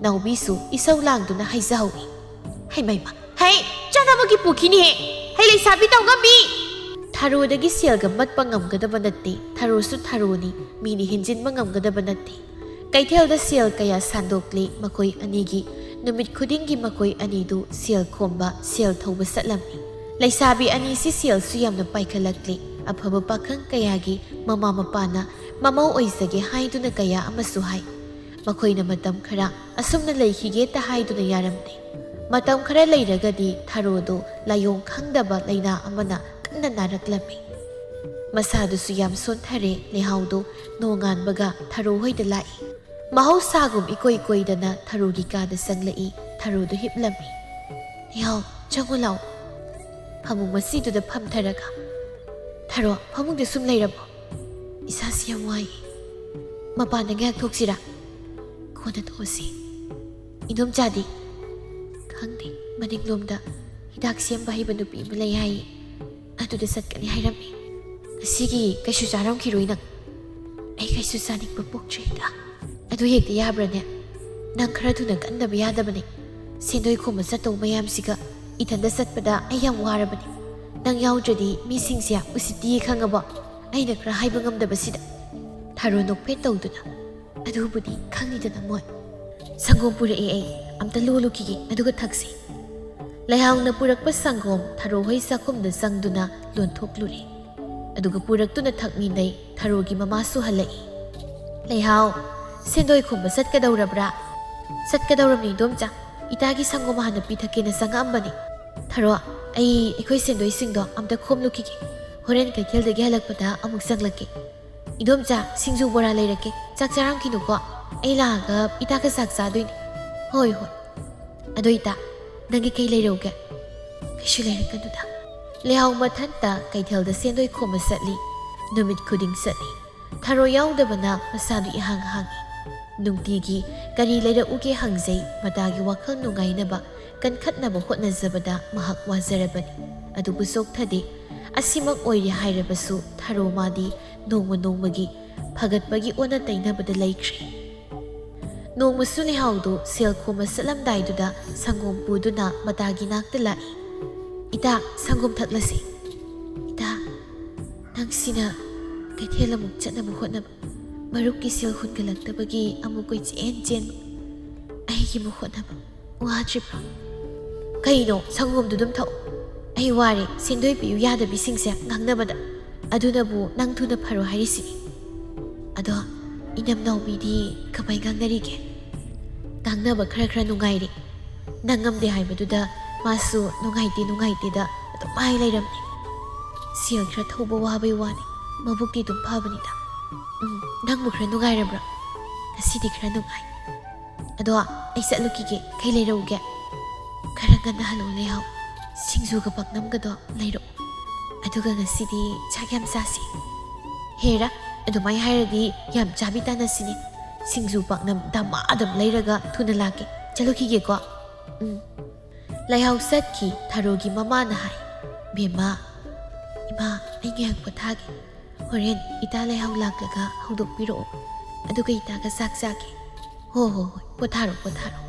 ꯅꯥꯎꯕꯤꯁꯨ ꯏꯁꯧ ꯂꯥꯡꯗꯨꯅ ꯍꯥꯏꯖꯍꯧꯏ, "ꯍꯩꯃꯩꯃ, ꯍꯩ, ꯆꯥꯅꯕꯒꯤ ꯄꯨꯈꯤꯅꯦꯍꯦ꯫ ꯍꯩ, ꯂꯩꯁꯥꯕꯤ ꯇꯧꯉꯝꯕꯤ!" ꯊꯔꯣꯗꯒꯤ ꯁꯦꯜꯒ ꯃꯠꯄ ꯉꯝꯒꯗꯕ ꯅꯠꯇꯦ꯫ ꯊꯔꯣꯁꯨ ꯊꯔꯣꯅꯤ, ꯃꯤꯅꯤ ꯍꯦꯟꯖꯤꯟꯕ ꯉꯝꯒꯗꯕ ꯅꯠꯇꯦ꯫ ꯀꯩꯊꯦꯜꯗ ꯁꯦꯜ ꯀꯌꯥ ꯁꯥꯟꯗꯣꯛꯂꯤ ꯃꯈꯣꯏ ꯑꯅꯤꯒꯤ꯫ ꯅꯨꯃꯤꯠ ꯈꯨꯗꯤꯡꯒꯤ ꯃꯈꯣꯏ ꯑꯅꯤꯗꯨ ꯁꯦꯜ ꯈꯣꯝꯕ, ꯁꯦꯜ ꯊꯧꯕ ꯆꯠꯂꯝꯃꯤ꯫ ꯂꯩꯁꯥꯕꯤ ꯑꯅꯤꯁꯤ ꯁꯦꯜꯁꯨ ꯌꯥꯝꯅ ꯄꯥꯏꯈꯠꯂꯛꯂꯤ꯫ ꯑꯐꯕ ꯄꯥꯈꯪ ꯀꯌꯥꯒꯤ ꯃꯃꯥ ꯃꯄꯥꯅ ꯃꯃꯧ ꯑꯣꯏꯖꯒꯦ ꯍꯥꯏꯗꯨꯅ ꯀꯌꯥ ꯑꯃꯁꯨ ꯍꯥꯏ꯫ ꯃꯈꯣꯏꯅ ꯃꯇꯝ ꯈꯔ ꯑꯁꯨꯝꯅ ꯂꯩꯈꯤꯒꯦꯇ ꯍꯥꯏꯗꯨꯅ ꯌꯥꯔꯝꯗꯦ꯫ ꯃꯇꯝ ꯈꯔ ꯂꯩꯔꯒꯗꯤ ꯊꯔꯣꯗꯨ ꯂꯥꯏꯑꯣꯡ ꯈꯪꯗꯕ ꯂꯥꯏꯅꯥ ꯑꯃꯅ ꯀꯟꯅ ꯅꯥꯔꯛꯂꯝꯃꯤ꯫ ꯃꯁꯥꯗꯨꯁꯨ ꯌꯥꯝ ꯁꯣꯟꯊꯔꯦ꯫ ꯂꯩꯍꯥꯎꯗꯨ ꯅꯣꯡꯉꯥꯟꯕꯒ ꯊꯔꯣ ꯍꯣꯏꯗ ꯂꯥꯛꯏ꯫ ꯃꯍꯧꯁꯥꯒꯨꯝ ꯏꯀꯣꯏ ꯀꯣꯏꯗꯅ ꯊꯔꯣꯒꯤ ꯀꯥꯗ ꯆꯪꯂꯛꯏ꯫ ꯊꯔꯣꯗꯨ ꯍꯤꯞꯂꯝꯃꯤ꯫ "ꯂꯩꯍꯥꯎ, ꯆꯪꯉꯨ ꯂꯥꯎ"꯫ ꯐꯃꯨꯡ ꯃꯁꯤꯗꯨꯗ ꯐꯝꯊꯔꯒ, "ꯊꯔꯣ, ꯐꯃꯨꯡꯗ ꯁꯨꯝ ꯂꯩꯔꯕꯣ? ꯏꯁꯥꯁꯤ ꯌꯥꯝ ꯋꯥꯏ꯫ ꯃꯄꯥꯟꯗ ꯉꯥꯏꯍꯥꯛ ꯊꯣꯛꯁꯤꯔꯥ?" "ꯀꯣꯟꯅ ꯊꯣꯛꯑꯁꯤ꯫ ꯏꯗꯣꯝꯆꯥꯗꯤ?" "ꯈꯪꯗꯦ, ꯃꯅꯤꯡꯂꯣꯝꯗ ꯍꯤꯗꯥꯛ ꯁꯦꯝꯕ ꯍꯩꯕ ꯅꯨꯄꯤ ꯑꯃ ꯂꯩ ꯍꯥꯏꯌꯦ, ꯑꯗꯨꯗ ꯆꯠꯀꯅꯤ ꯍꯥꯏꯔꯝꯃꯤ꯫ ꯉꯁꯤꯒꯤ ꯀꯩꯁꯨ ꯆꯥꯔꯝꯈꯤꯔꯣꯏ ꯅꯪ?" "ꯑꯩ ꯀꯩꯁꯨ ꯆꯥꯅꯤꯡꯕ ꯄꯣꯛꯇ꯭ꯔꯤꯗ"꯫ "ꯑꯗꯨ ꯍꯦꯛꯇ ꯌꯥꯕ꯭ꯔꯅꯦ? ꯅꯪ ꯈꯔ ꯊꯨꯅ ꯀꯟꯗꯕ ꯌꯥꯗꯕꯅꯦ꯫ ꯁꯦꯟꯗꯣꯏ ꯈꯣꯝꯕ ꯆꯠꯇꯧ ꯃꯌꯥꯝꯁꯤꯒ ꯏꯊꯟꯗ ꯆꯠꯄꯗ ꯑꯩ ꯌꯥꯝ ꯋꯥꯔꯕꯅꯦ꯫ ꯅꯪ ꯌꯥꯎꯗ꯭ꯔꯗꯤ ꯃꯤꯁꯤꯡꯁꯦ ꯎꯁꯤꯠꯇꯤꯌꯦ, ꯈꯪꯉꯕꯣ? ꯑꯩꯅ ꯈꯔ ꯍꯥꯏꯕ ꯉꯝꯗꯕꯁꯤꯗ"꯫ ꯊꯔꯣ ꯅꯣꯛꯐꯦꯠ ꯇꯧꯗꯨꯅ, "ꯑꯗꯨꯕꯨꯗꯤ ꯈꯪꯉꯤꯗꯅ ꯃꯣꯏ꯫ ꯁꯪꯒꯣꯝ ꯄꯨꯔꯛꯑꯦ ꯑꯩ, ꯑꯝꯇ ꯂꯣꯜꯂꯨꯈꯤꯒꯦ, ꯑꯗꯨꯒ ꯊꯛꯁꯤ"꯫ ꯂꯩꯍꯥꯎꯅ ꯄꯨꯔꯛꯄ ꯁꯪꯒꯣꯝ ꯊꯔꯣ ꯍꯣꯏ ꯆꯥꯛꯈꯨꯝꯗ ꯆꯪꯗꯨꯅ ꯂꯣꯟꯊꯣꯛꯂꯨꯔꯦ꯫ ꯑꯗꯨꯒ ꯄꯨꯔꯛꯇꯨꯅ ꯊꯛꯃꯤꯟꯅꯩ꯫ ꯊꯔꯣꯒꯤ ꯃꯃꯥꯁꯨ ꯍꯜꯂꯛꯏ꯫ "ꯂꯩꯍꯥꯎ, ꯁꯦꯟꯗꯣꯏ ꯈꯣꯝꯕ ꯆꯠꯀꯗꯧꯔꯕ꯭ꯔꯥ?" "ꯆꯠꯀꯗꯧꯔꯝꯅꯤ ꯏꯗꯣꯝꯆꯥ, ꯏꯇꯥꯒꯤ ꯁꯪꯒꯣꯝ ꯍꯥꯟꯅ ꯄꯤꯊꯛꯀꯦꯅ ꯆꯪꯉꯛꯑꯝꯕꯅꯤ꯫ ꯊꯔꯣ, ꯑꯩ ꯑꯩꯈꯣꯏ ꯁꯦꯟꯗꯣꯏꯁꯤꯡꯗꯣ ꯑꯝꯇ ꯈꯣꯝꯂꯨꯈꯤꯒꯦ꯫ ꯍꯣꯔꯦꯟ ꯀꯩꯊꯦꯜꯗꯒꯤ ꯍꯜꯂꯛꯄꯗ ꯑꯃꯨꯛ ꯆꯪꯂꯛꯀꯦ"꯫ "ꯏꯗꯣꯝꯆꯥ, ꯁꯤꯡꯖꯨ ꯕꯣꯔꯥ ꯂꯩꯔꯛꯀꯦ, ꯆꯥꯛ ꯆꯥꯔꯝꯈꯤꯅꯨꯀꯣ꯫ ꯑꯩ ꯂꯥꯛꯑꯒ ꯏꯇꯥꯒ ꯆꯥꯛ ꯆꯥꯗꯣꯏꯅꯦ꯫" "ꯍꯣꯏ, ꯍꯣꯏ꯫ ꯑꯗꯣ ꯏꯇꯥ, ꯅꯪꯒꯤ ꯀꯩ ꯂꯩꯔꯛꯎꯒꯦ?" "ꯀꯩꯁꯨ ꯂꯩꯔꯛꯀꯅꯨꯗ꯫" ꯂꯩꯍꯥꯎ ꯃꯊꯟꯇ ꯀꯩꯊꯦꯜꯗ ꯁꯦꯟꯗꯣꯏ ꯈꯣꯝꯕ ꯆꯠꯂꯤ꯫ ꯅꯨꯃꯤꯠ ꯈꯨꯗꯤꯡ ꯆꯠꯂꯤ꯫ ꯊꯔꯣ ꯌꯥꯎꯗꯕꯅ ꯃꯁꯥꯗꯨ ꯏꯍꯥꯡ ꯍꯥꯡꯉꯤ꯫ ꯅꯨꯡꯇꯤꯒꯤ ꯀꯔꯤ ꯂꯩꯔꯛꯎꯒꯦ ꯍꯪꯖꯩ꯫ ꯃꯇꯥꯒꯤ ꯋꯥꯈꯜ ꯅꯨꯡꯉꯥꯏꯅꯕ ꯀꯟꯈꯠꯅꯕ ꯍꯣꯠꯅꯖꯕꯗ ꯃꯍꯥꯛ ꯋꯥꯖꯔꯕꯅꯤ꯫ ꯑꯗꯨꯕꯨ ꯆꯣꯛꯊꯗꯦ꯫ ꯑꯁꯤꯃꯛ ꯑꯣꯏꯔꯦ ꯍꯥꯏꯔꯕꯁꯨ ꯊꯔꯣ ꯃꯥꯗꯤ ꯅꯣꯡꯃ ꯅꯣꯡꯃꯒꯤ ꯐꯒꯠꯄꯒꯤ ꯑꯣꯟꯅ ꯇꯩꯅꯕꯗ ꯂꯩꯈ꯭ꯔꯦ꯫ ꯅꯣꯡꯃꯁꯨ ꯂꯩꯍꯥꯎꯗꯨ ꯁꯦꯜ ꯈꯣꯝꯕ ꯆꯠꯂꯝꯗꯥꯏꯗꯨꯗ ꯁꯪꯒꯣꯝ ꯄꯨꯗꯨꯅ ꯃꯇꯥꯒꯤ ꯅꯥꯛꯇ ꯂꯥꯛꯏ꯫ "ꯏꯇꯥ, ꯁꯪꯒꯣꯝ ꯊꯛꯂꯁꯤ꯫" "ꯏꯇꯥ, ꯅꯪꯁꯤꯅ ꯀꯩꯊꯦꯜ ꯑꯃꯨꯛ ꯆꯠꯅꯕ ꯍꯣꯠꯅꯕ, ꯃꯔꯨꯞꯀꯤ ꯁꯦꯜ ꯍꯨꯟꯒꯠꯂꯛꯇꯕꯒꯤ ꯑꯃꯨꯛ ꯀꯣꯏꯆꯦꯟ ꯆꯦꯟꯕ, ꯑꯩꯒꯤꯕꯨ ꯍꯣꯠꯅꯕ ꯋꯥꯗ꯭ꯔꯤꯕ꯭ꯔꯣ?" "ꯀꯩꯅꯣ, ꯁꯪꯒꯣꯝꯗꯨ ꯑꯗꯨꯝ ꯊꯛꯑꯣ꯫ ꯑꯩ ꯋꯥꯔꯦ ꯁꯦꯟꯗꯣꯏ ꯄꯤꯌꯨ ꯌꯥꯗꯕꯤꯁꯤꯡꯁꯦ ꯉꯥꯡꯅꯕꯗ꯫ ꯑꯗꯨꯅꯕꯨ ꯅꯪ ꯊꯨꯅ ꯐꯔꯣ ꯍꯥꯏꯔꯤꯁꯤꯅꯤ꯫ ꯑꯗꯣ ꯏꯅꯝ ꯅꯥꯎꯕꯤꯗꯤ ꯀꯃꯥꯏ ꯉꯥꯡꯅꯔꯤꯒꯦ?" "ꯉꯥꯡꯅꯕ ꯈꯔ ꯈꯔ ꯅꯨꯡꯉꯥꯏꯔꯦ꯫ ꯅꯪ ꯉꯝꯗꯦ ꯍꯥꯏꯕꯗꯨꯗ ꯃꯥꯁꯨ ꯅꯨꯡꯉꯥꯏꯇꯦ ꯅꯨꯡꯉꯥꯏꯇꯦꯗ ꯑꯗꯨꯝ ꯍꯥꯏ ꯂꯩꯔꯝꯅꯦ꯫ ꯁꯦꯜ ꯈꯔ ꯊꯧꯕ ꯋꯥꯕꯩ ꯋꯥꯅꯤ, ꯃꯕꯨꯛꯇꯤ ꯑꯗꯨꯝ ꯐꯕꯅꯤꯗ꯫ ꯎꯝ, ꯅꯪꯕꯨ ꯈꯔ ꯅꯨꯡꯉꯥꯏꯔꯕ꯭ꯔꯥ? ꯉꯁꯤꯗꯤ ꯈꯔ ꯅꯨꯡꯉꯥꯏ꯫ ꯑꯗꯣ ꯑꯩ ꯆꯠꯂꯨꯈꯤꯒꯦ, ꯀꯩ ꯂꯩꯔꯛꯎꯒꯦ?" "ꯈꯔ ꯉꯟꯅ ꯍꯜꯂꯛꯑꯣ ꯂꯩꯍꯥꯎ, ꯁꯤꯡꯖꯨꯒ ꯄꯥꯛꯅꯝꯒꯗꯣ ꯂꯩꯔꯛꯑꯣ꯫ ꯑꯗꯨꯒ ꯉꯁꯤꯗꯤ ꯆꯥꯛ ꯌꯥꯝ ꯆꯥꯁꯤ꯫" "ꯍꯦꯔꯥ, ꯑꯗꯨꯃꯥꯏ ꯍꯥꯏꯔꯗꯤ ꯌꯥꯝ ꯆꯥꯕꯤ ꯇꯥꯟꯅꯁꯤꯅꯦ꯫ ꯁꯤꯡꯖꯨ ꯄꯥꯛꯅꯝ ꯗꯃꯥ ꯑꯗꯨꯝ ꯂꯩꯔꯒ ꯊꯨꯅ ꯂꯥꯛꯀꯦ꯫ ꯆꯠꯂꯨꯈꯤꯒꯦꯀꯣ꯫" ꯎꯝ꯫ ꯂꯩꯍꯥꯎ ꯆꯠꯈꯤ꯫ ꯊꯔꯣꯒꯤ ꯃꯃꯥꯅ ꯍꯥꯏ, "ꯕꯦꯝꯃ, ꯏꯃꯥ, ꯑꯩ ꯉꯥꯏꯍꯥꯛ ꯄꯣꯊꯥꯒꯦ꯫ ꯍꯣꯔꯦꯟ ꯏꯇꯥ ꯂꯩꯍꯥꯎ ꯂꯥꯛꯂꯒ ꯍꯧꯗꯣꯛꯄꯤꯔꯛꯑꯣ꯫ ꯑꯗꯨꯒ ꯏꯇꯥꯒ ꯆꯥꯛ ꯆꯥꯒꯦ꯫" "ꯍꯣ, ꯍꯣ, ꯍꯣꯏ, ꯄꯣꯊꯥꯔꯣ, ꯄꯣꯊꯥꯔꯣ꯫"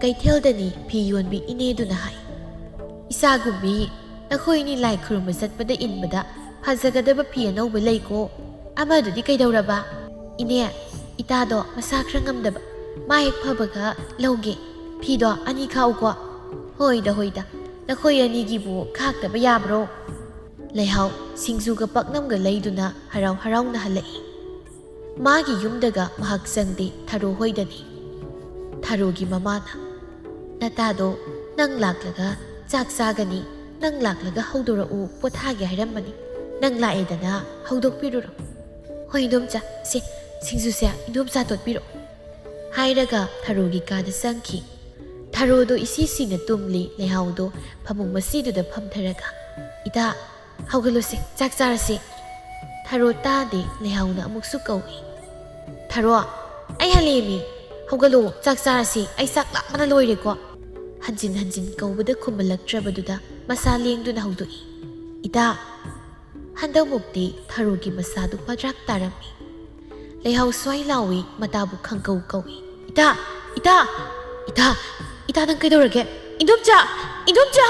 ꯀꯩꯊꯦꯜꯗꯅꯤ ꯐꯤ ꯌꯣꯟꯕꯤ ꯏꯅꯦꯗꯨꯅ ꯍꯥꯏ, "ꯏꯆꯥꯒꯨꯝꯕꯤ, ꯅꯈꯣꯏꯅꯤ ꯂꯥꯏ ꯈꯨꯔꯨꯝꯕ ꯆꯠꯄꯗ ꯏꯟꯕꯗ ꯐꯖꯒꯗꯕ ꯐꯤ ꯑꯅꯧꯕ ꯂꯩꯀꯣ꯫ ꯑꯃꯗꯨꯗꯤ ꯀꯩꯗꯧꯔꯕ?" "ꯏꯅꯦ, ꯏꯇꯥꯗꯣ ꯃꯁꯥ ꯈꯔ ꯉꯝꯗꯕ, ꯃꯥ ꯍꯦꯛ ꯐꯕꯒ ꯂꯧꯒꯦ꯫ ꯐꯤꯗꯣ ꯑꯅꯤ ꯈꯥꯛꯎꯀꯣ꯫" "ꯍꯣꯏꯗ, ꯍꯣꯏꯗ, ꯅꯈꯣꯏ ꯑꯅꯤꯒꯤꯕꯨ ꯈꯥꯛꯇꯕ ꯌꯥꯕ꯭ꯔꯣ?" ꯂꯩꯍꯥꯎ ꯁꯤꯡꯖꯨꯒ ꯄꯥꯛꯅꯝꯒ ꯂꯩꯗꯨꯅ ꯍꯔꯥꯎ ꯍꯔꯥꯎꯅ ꯍꯜꯂꯛꯏ꯫ ꯃꯥꯒꯤ ꯌꯨꯝꯗꯒ ꯃꯍꯥꯛ ꯆꯪꯗꯦ, ꯊꯔꯣ ꯍꯣꯏꯗꯅꯤ꯫ ꯊꯔꯣꯒꯤ ꯃꯃꯥꯅ, "ꯅꯇꯥꯗꯣ ꯅꯪ ꯂꯥꯛꯂꯒ ꯆꯥꯛ ꯆꯥꯒꯅꯤ, ꯅꯪ ꯂꯥꯛꯂꯒ ꯍꯧꯗꯣꯔꯛꯎ, ꯄꯣꯊꯥꯒꯦ ꯍꯥꯏꯔꯝꯕꯅꯤ꯫ ꯅꯪ ꯂꯥꯛꯑꯦꯗꯅ ꯍꯧꯗꯣꯛꯄꯤꯔꯨꯔꯣ꯫" "ꯍꯣꯏ ꯏꯟꯗꯣꯝꯆꯥ, ꯁꯦ, ꯁꯤꯡꯖꯨꯁꯦ ꯏꯟꯗꯣꯝꯆꯥ ꯇꯣꯠꯄꯤꯔꯛꯑꯣ" ꯍꯥꯏꯔꯒ ꯊꯔꯣꯒꯤ ꯀꯥꯗ ꯆꯪꯈꯤ꯫ ꯊꯔꯣꯗꯣ ꯏꯁꯤ ꯁꯤꯅ ꯇꯨꯝꯂꯤ꯫ ꯂꯩꯍꯥꯎꯗꯣ ꯐꯃꯨꯡ ꯃꯁꯤꯗꯨꯗ ꯐꯝꯊꯔꯒ, "ꯏꯇꯥ, ꯍꯧꯒꯠꯂꯨꯁꯦ, ꯆꯥꯛ ꯆꯥꯔꯁꯤ꯫" ꯊꯔꯣ ꯇꯥꯗꯦ꯫ ꯂꯩꯍꯥꯎꯅ ꯑꯃꯨꯛꯁꯨ ꯀꯧꯏ, "ꯊꯔꯣ, ꯑꯩ ꯍꯜꯂꯛꯑꯦꯃꯤ, ꯍꯧꯒꯠꯂꯣ, ꯆꯥꯛ ꯆꯥꯔꯁꯤ, ꯑꯩ ꯆꯥꯛ ꯂꯥꯝꯕꯅ ꯂꯣꯏꯔꯦꯀꯣ꯫" ꯍꯟꯖꯤꯟ ꯍꯟꯖꯤꯟ ꯀꯧꯕꯗ ꯈꯨꯝꯃꯜꯂꯛꯇ꯭ꯔꯕꯗꯨꯗ ꯃꯁꯥ ꯂꯦꯡꯗꯨꯅ ꯍꯧꯗꯣꯛꯏ, "ꯏꯇꯥ!" ꯍꯟꯗꯛꯃꯨꯛꯇꯤ ꯊꯔꯣꯒꯤ ꯃꯁꯥꯗꯨ ꯄꯗ꯭ꯔꯥꯛ ꯇꯥꯔꯝꯃꯤ꯫ ꯂꯩꯍꯥꯎ ꯁ꯭ꯋꯥꯏ ꯂꯥꯎꯏ, ꯃꯇꯥꯕꯨ ꯈꯪꯀꯧ ꯀꯧꯏ, "ꯏꯇꯥ! ꯏꯇꯥ! ꯏꯇꯥ! ꯏꯇꯥ, ꯅꯪ ꯀꯩꯗꯧꯔꯒꯦ? ꯏꯟꯗꯣꯝꯆꯥ! ꯏꯟꯗꯣꯝꯆꯥ!"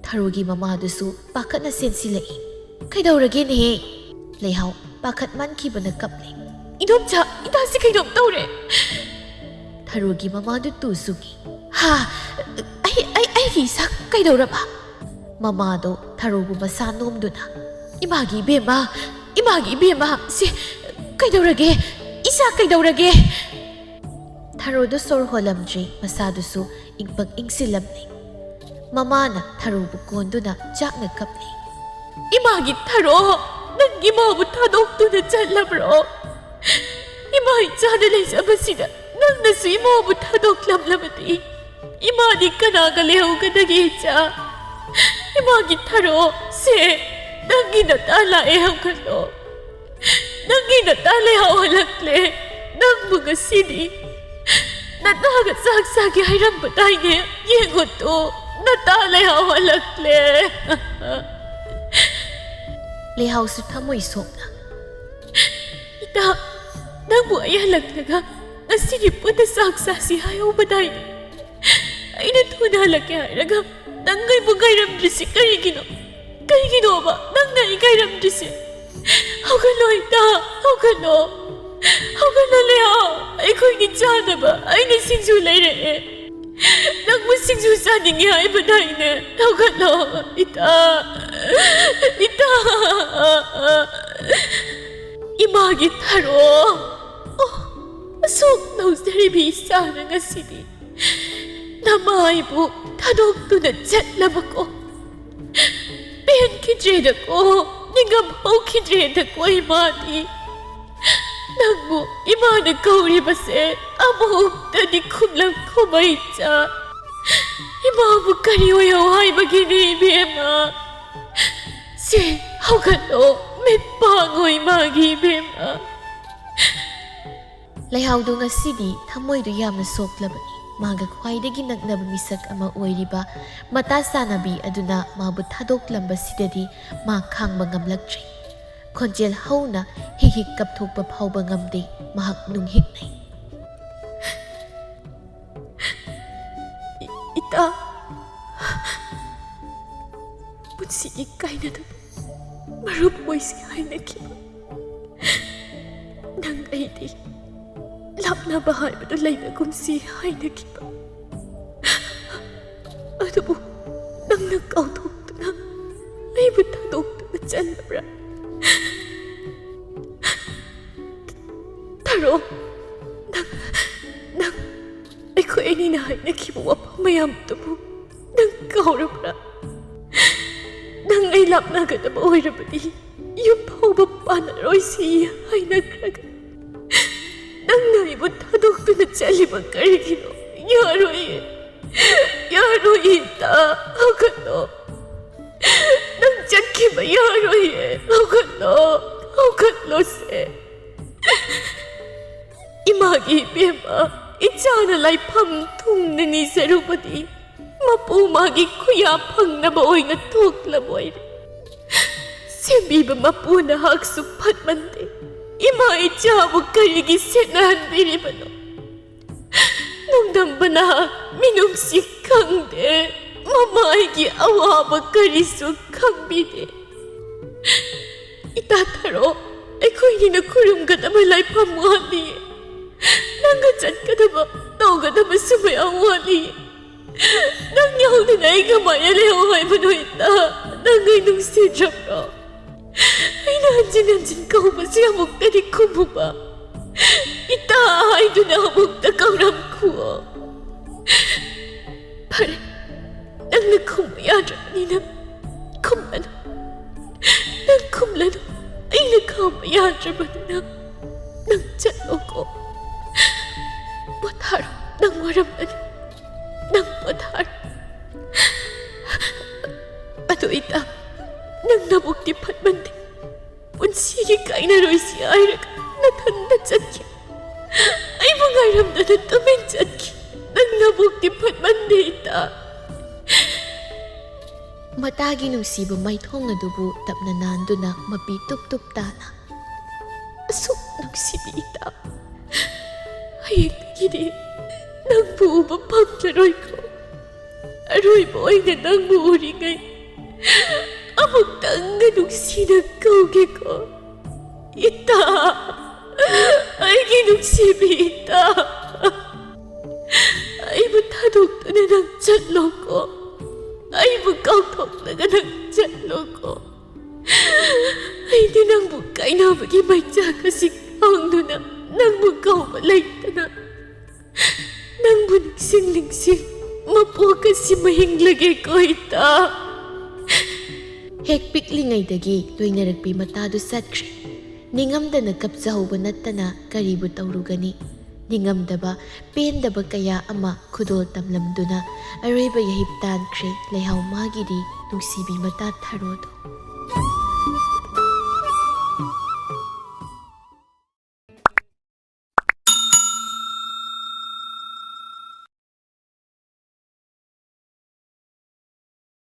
ꯊꯔꯣꯒꯤ ꯃꯃꯥꯗꯨꯁꯨ ꯄꯥꯈꯠꯅ ꯆꯦꯟꯁꯤꯜꯂꯛꯏ꯫ "ꯀꯩꯗꯧꯔꯒꯦꯅꯦꯍꯦ?" ꯂꯩꯍꯥꯎ ꯄꯥꯈꯠꯃꯟꯈꯤꯕꯅ ꯀꯞꯂꯦ꯫ "ꯏꯟꯗꯣꯝꯆꯥ, ꯏꯇꯥꯁꯤ ꯀꯩꯅꯣꯝ ꯇꯧꯔꯦ!" ꯊꯔꯣꯒꯤ ꯃꯃꯥꯗꯨ ꯇꯨ ꯆꯨꯡꯏ꯫ "ꯍꯥ? ꯑꯩ, ꯑꯩ, ꯑꯩꯒꯤ ꯏꯁꯥ ꯀꯩꯗꯧꯔꯕ?" ꯃꯃꯥꯗꯣ ꯊꯔꯣꯕꯨ ꯃꯁꯥ ꯅꯣꯝꯗꯨꯅ, "ꯏꯃꯥꯒꯤ ꯏꯕꯦꯝꯃ, ꯏꯃꯥꯒꯤ ꯏꯕꯦꯝꯃ, ꯁꯤ ꯀꯩꯗꯧꯔꯒꯦ? ꯏꯆꯥ ꯀꯩꯗꯧꯔꯒꯦ?" ꯊꯔꯣꯗꯨ ꯁꯣꯔ ꯍꯣꯜꯂꯝꯗ꯭ꯔꯤ, ꯃꯁꯥꯗꯨꯁꯨ ꯏꯪꯄꯛ ꯏꯪꯁꯤꯜꯂꯝꯂꯦ꯫ ꯃꯃꯥꯅ ꯊꯔꯣꯕꯨ ꯀꯣꯟꯗꯨꯅ ꯆꯥꯛꯅ ꯀꯞꯂꯤ꯫ "ꯏꯃꯥꯒꯤ ꯊꯔꯣ, ꯅꯪ ꯏꯃꯥꯕꯨ ꯊꯥꯗꯣꯛꯇꯨꯅ ꯆꯠꯂꯕ꯭ꯔꯣ? ꯏꯃꯥ ꯏꯆꯥꯗ ꯂꯩꯖꯕꯁꯤꯗ ꯅꯪꯅꯁꯨ ꯏꯃꯥꯕꯨ ꯊꯥꯗꯣꯛꯂꯝꯂꯕꯗꯤ ꯏꯃꯥꯗꯤ ꯀꯅꯥꯒ ꯂꯩꯍꯧꯒꯗꯒꯦ ꯏꯆꯥ? ꯏꯃꯥꯒꯤ ꯊꯔꯣ, ꯁꯦ, ꯅꯪꯒꯤ ꯅꯇꯥ ꯂꯥꯛꯑꯦ, ꯍꯧꯒꯠꯂꯣ꯫ ꯅꯪꯒꯤ ꯅꯇꯥ ꯂꯩꯍꯥꯎ ꯍꯜꯂꯛꯂꯦ꯫ ꯅꯪꯕꯨ ꯉꯁꯤꯗꯤ ꯅꯇꯥꯒ ꯆꯥꯛ ꯆꯥꯒꯦ ꯍꯥꯏꯔꯝꯕꯗꯥꯏꯅꯦ? ꯌꯦꯡꯉꯨ ꯇꯨ, ꯅꯇꯥ ꯂꯩꯍꯥꯎ ꯍꯜꯂꯛꯂꯦ꯫" ꯂꯩꯍꯥꯎꯁꯨ ꯊꯃꯣꯏ ꯁꯣꯛꯅ, "ꯏꯇꯥ, ꯅꯪꯕꯨ ꯑꯩ ꯍꯜꯂꯛꯂꯒ ꯉꯁꯤꯗꯤ ꯄꯨꯟꯅ ꯆꯥꯛ ꯆꯥꯁꯤ ꯍꯥꯏꯍꯧꯕꯗꯥꯏꯅꯦ? ꯑꯩꯅ ꯊꯨꯅ ꯍꯜꯂꯛꯀꯦ ꯍꯥꯏꯔꯒ ꯅꯪ ꯑꯩꯕꯨ ꯉꯥꯏꯔꯝꯗ꯭ꯔꯤꯁꯤ ꯀꯔꯤꯒꯤꯅꯣ? ꯀꯩꯒꯤꯅꯣꯕ ꯅꯪꯅ ꯑꯩ ꯉꯥꯏꯔꯝꯗ꯭ꯔꯤꯁꯤ? ꯍꯧꯒꯠꯂꯣ ꯏꯇꯥ, ꯍꯧꯒꯠꯂꯣ꯫ ꯍꯧꯒꯠꯂꯣ ꯂꯩꯍꯥꯎ, ꯑꯩꯈꯣꯏꯒꯤ ꯆꯥꯅꯕ ꯑꯩꯅ ꯁꯤꯡꯖꯨ ꯂꯩꯔꯛꯑꯦ꯫ ꯅꯪꯕꯨ ꯁꯤꯡꯖꯨ ꯆꯥꯅꯤꯡꯉꯤ ꯍꯥꯏꯕꯗꯥꯏꯅꯦ? ꯍꯧꯒꯠꯂꯣ ꯏꯇꯥ, ꯏꯇꯥ꯫ ꯏꯃꯥꯒꯤ ꯊꯔꯣ꯫ ꯑꯣ, ꯑꯁꯨꯛ ꯅꯧꯖꯔꯤꯕꯤ ꯏꯆꯥꯅ ꯉꯁꯤꯗꯤ ꯅꯃꯥꯏꯕꯨ ꯊꯥꯗꯣꯛꯇꯨꯅ ꯆꯠꯂꯕꯀꯣ꯫ ꯄꯦꯟꯈꯤꯗ꯭ꯔꯦꯗꯀꯣ, ꯅꯤꯡꯉꯝ ꯍꯧꯈꯤꯗ꯭ꯔꯦꯗꯀꯣ ꯏꯃꯥꯗꯤ꯫ ꯅꯪꯕꯨ ꯏꯃꯥꯅ ꯀꯧꯔꯤꯕꯁꯦ ꯑꯃꯨꯛꯇꯗꯤ ꯈꯨꯝꯂꯝꯈꯣꯕ, ꯏꯆꯥ꯫ ꯏꯃꯥꯕꯨ ꯀꯔꯤ ꯑꯣꯏꯍꯧ ꯍꯥꯏꯕꯒꯤꯅꯤ, ꯏꯕꯦꯝꯃ? ꯁꯦ, ꯍꯧꯒꯠꯂꯣ, ꯃꯤꯠ ꯄꯥꯡꯉꯣ ꯏꯃꯥꯒꯤ, ꯏꯕꯦꯝꯃ꯫ ꯂꯩꯍꯥꯎꯗꯨ ꯉꯁꯤꯗꯤ ꯊꯃꯣꯏꯗꯨ ꯌꯥꯝꯅ ꯁꯣꯛꯂꯕꯅꯤ꯫ ꯃꯥꯒ ꯈ꯭ꯋꯥꯏꯗꯒꯤ ꯅꯛꯅꯕ ꯃꯤꯁꯛ ꯑꯃ ꯑꯣꯏꯔꯤꯕ ꯃꯇꯥ ꯁꯥꯟꯅꯕꯤ ꯑꯗꯨꯅ ꯃꯥꯕꯨ ꯊꯥꯗꯣꯛꯂꯝꯕꯁꯤꯗꯗꯤ ꯃꯥ ꯈꯥꯡꯕ ꯉꯝꯂꯛꯇ꯭ꯔꯦ꯫ ꯈꯣꯟꯖꯦꯜ ꯍꯧꯅ ꯍꯤꯛ ꯍꯤꯛ ꯀꯞꯊꯣꯛꯄ ꯐꯥꯎꯕ ꯉꯝꯗꯦ꯫ ꯃꯍꯥꯛ ꯅꯨꯡꯍꯤꯛꯅꯩ꯫ ꯏ-, ꯏꯇꯥ, ꯄꯨꯟꯁꯤꯒꯤ ꯀꯥꯏꯅꯗꯕ ꯃꯔꯨꯞ ꯑꯣꯏꯁꯤ ꯍꯥꯏꯅꯈꯤꯕ, ꯅꯪ ꯑꯩꯗꯤ ꯂꯥꯞꯅꯕ ꯍꯥꯏꯕꯗꯨ ꯂꯩꯅꯒꯨꯝꯁꯤ ꯍꯥꯏꯅꯈꯤꯕ, ꯑꯗꯨꯕꯨ ꯅꯪꯅ ꯀꯥꯎꯊꯣꯛꯇꯨꯅ ꯑꯩꯕꯨ ꯊꯥꯗꯣꯛꯇꯨꯅ ꯆꯠꯂꯕ꯭ꯔꯥ? ꯊꯔꯣ, ꯅꯪ, ꯅꯪ ꯑꯩꯈꯣꯏ ꯑꯅꯤꯅ ꯍꯥꯏꯅꯈꯤꯕ ꯋꯥꯐꯝ ꯃꯌꯥꯝꯗꯨꯕꯨ ꯅꯪ ꯀꯥꯎꯔꯕ꯭ꯔꯥ? ꯅꯪ ꯑꯩ ꯂꯥꯞꯅꯒꯗꯕ ꯑꯣꯏꯔꯕꯗꯤ ꯌꯨꯝ ꯐꯥꯎꯕ ꯄꯥꯟꯅꯔꯣꯏꯁꯤ ꯍꯥꯏꯅꯈ꯭ꯔꯒ ꯅꯪꯅ ꯑꯩꯕꯨ ꯊꯥꯗꯣꯛꯇꯨꯅ ꯆꯠꯂꯤꯕ ꯀꯔꯤꯒꯤꯅꯣ? ꯌꯥꯔꯣꯏꯌꯦ, ꯌꯥꯔꯣꯏꯌꯦ, ꯏꯇꯥ, ꯍꯧꯒꯠꯂꯣ꯫ ꯅꯪ ꯆꯠꯈꯤꯕ ꯌꯥꯔꯣꯏꯌꯦ, ꯍꯧꯒꯠꯂꯣ, ꯍꯧꯒꯠꯂꯣꯁꯦ꯫ ꯏꯃꯥꯒꯤ ꯏꯕꯦꯝꯃ, ꯏꯆꯥꯅ ꯂꯥꯏꯐꯝ ꯊꯨꯡꯅ ꯅꯤꯖꯔꯨꯕꯗꯤ ꯃꯄꯨ ꯃꯥꯒꯤ ꯈꯨꯌꯥ ꯐꯪꯅꯕ ꯑꯣꯏꯅ ꯊꯣꯛꯂꯕ ꯑꯣꯏꯔꯦ꯫ ꯁꯦꯝꯕꯤꯕ ꯃꯄꯨ ꯅꯍꯥꯛꯁꯨ ꯐꯠꯃꯟꯗꯦ꯫ ꯏꯃꯥ ꯏꯆꯥꯕꯨ ꯀꯔꯤꯒꯤ ꯁꯦꯠꯅꯍꯟꯕꯤꯔꯤꯕꯅꯣ? ꯅꯣꯡꯗꯝꯕ ꯅꯍꯥꯛ ꯃꯤꯅꯨꯡꯁꯤ ꯈꯪꯗꯦ, ꯃꯃꯥꯏꯒꯤ ꯑꯋꯥꯕ ꯀꯔꯤꯁꯨ ꯈꯪꯕꯤꯗꯦ꯫ ꯏꯇꯥ ꯊꯔꯣ, ꯑꯩꯈꯣꯏꯅꯤꯅ ꯈꯨꯔꯨꯝꯒꯗꯕ ꯂꯥꯏꯐꯝ ꯋꯥꯠꯂꯤ꯫ ꯅꯪꯒ ꯆꯠꯀꯗꯕ, ꯇꯧꯒꯗꯕꯁꯨ ꯃꯌꯥꯝ ꯋꯥꯠꯂꯤ꯫ ꯅꯪ ꯌꯥꯎꯗꯅ ꯑꯩ ꯀꯃꯥꯏꯅ ꯂꯩꯍꯧ ꯍꯥꯏꯕꯅꯣ, ꯏꯇꯥ? ꯅꯪ ꯑꯩ ꯅꯨꯡꯁꯤꯗ꯭ꯔꯕ꯭ꯔꯣ? ꯑꯩꯅ ꯍꯟꯖꯤꯟ ꯍꯟꯖꯤꯟ ꯀꯧꯕꯁꯤ ꯑꯃꯨꯛꯇꯗꯤ ꯈꯨꯝꯃꯨꯕ꯫ ꯏꯇꯥ ꯍꯥꯏꯗꯨꯅ ꯑꯃꯨꯛꯇ ꯀꯧꯔꯝꯈꯨꯑꯣ꯫ ꯐꯔꯦ, ꯅꯪꯅ ꯈꯨꯝꯕ ꯌꯥꯗ꯭ꯔꯕꯅꯤꯅ ꯈꯨꯝꯂꯅꯨ꯫ ꯅꯪ ꯈꯨꯝꯂꯅꯨ꯫ ꯑꯩꯅ ꯈꯥꯝꯕ ꯌꯥꯗ꯭ꯔꯕꯅꯤꯅ ꯅꯪ ꯅꯪ ꯋꯥꯔꯝꯃꯅꯤ꯫ ꯅꯪ ꯄꯣꯊꯥꯔꯣ꯫ ꯑꯗꯨ ꯏꯇꯥ, ꯅꯪ ꯅꯕꯨꯛꯇꯤ ꯐꯠꯃꯟꯗꯦ꯫ ꯄꯨꯟꯁꯤꯒꯤ ꯀꯥꯏꯅꯔꯣꯏꯁꯤ ꯍꯥꯏꯔꯒ ꯅꯊꯟꯗ ꯆꯠꯈꯤ꯫ ꯑꯩꯕꯨ ꯉꯥꯏꯔꯝꯗꯅ ꯇꯨꯃꯤꯟ ꯆꯠꯈꯤ꯫ ꯅꯪ ꯅꯕꯨꯛꯇꯤ ꯐꯠꯃꯟꯗꯦ ꯏꯇꯥ꯫ ꯃꯇꯥꯒꯤ ꯅꯨꯡꯁꯤꯕ ꯃꯥꯏꯊꯣꯡ ꯑꯗꯨꯕꯨ ꯇꯞꯅ ꯅꯥꯟꯗꯨꯅ ꯃꯄꯤ ꯇꯨꯞ ꯇꯨꯞ ꯇꯥꯅ, ꯑꯁꯨꯛ ꯅꯨꯡꯁꯤꯕꯤ ꯏꯇꯥ, ꯍꯌꯦꯡꯗꯒꯤꯗꯤ ꯅꯪꯕꯨ ꯎꯕ ꯐꯪꯂꯔꯣꯏꯀꯣ꯫ ꯑꯔꯣꯏꯕ ꯑꯣꯏꯅ ꯅꯪꯕꯨ ꯎꯔꯤꯉꯩ ꯑꯃꯨꯛꯇꯪꯒ ꯅꯨꯡꯁꯤꯅ ꯀꯧꯒꯦꯀꯣ꯫ ꯏꯇꯥ, ꯑꯩꯒꯤ ꯅꯨꯡꯁꯤꯕꯤ ꯏꯇꯥ, ꯑꯩꯕꯨ ꯊꯥꯗꯣꯛꯇꯨꯅ ꯅꯪ ꯆꯠꯂꯣꯀꯣ꯫ ꯑꯩꯕꯨ ꯀꯥꯎꯊꯣꯛꯂꯒ ꯅꯪ ꯆꯠꯂꯣꯀꯣ꯫ ꯑꯩꯗꯤ ꯅꯪꯕꯨ ꯀꯥꯏꯅꯕꯒꯤ ꯃꯩꯆꯥꯛ ꯑꯁꯤ ꯈꯥꯡꯗꯨꯅ ꯅꯪꯕꯨ ꯀꯧꯕ ꯂꯩꯇꯅ ꯅꯪꯕꯨ ꯅꯤꯡꯁꯤꯡ ꯅꯤꯡꯁꯤꯡ ꯃꯄꯣꯛ ꯑꯁꯤ ꯃꯍꯤꯡꯂꯒꯦꯀꯣ ꯏꯇꯥ꯫ ꯍꯦꯛ ꯄꯤꯛꯂꯤꯉꯩꯗꯒꯤ ꯂꯣꯏꯅꯔꯛꯄꯤ ꯃꯇꯥꯗꯨ ꯆꯠꯈ꯭ꯔꯦ꯫ ꯅꯤꯡꯉꯝꯗꯅ ꯀꯞꯆꯍꯧꯕ ꯅꯠꯇꯅ ꯀꯔꯤꯕꯨ ꯇꯧꯔꯨꯒꯅꯤ? ꯅꯤꯡꯉꯝꯗꯕ, ꯄꯦꯟꯗꯕ ꯀꯌꯥ ꯑꯃ ꯈꯨꯗꯣꯜ ꯇꯝꯂꯝꯗꯨꯅ ꯑꯔꯣꯏꯕ ꯌꯥꯍꯤꯞ ꯇꯥꯟꯈ꯭ꯔꯦ ꯂꯩꯍꯥꯎ ꯃꯥꯒꯤꯗꯤ ꯅꯨꯡꯁꯤꯕꯤ ꯃꯇꯥ ꯊꯔꯣꯗꯣ꯫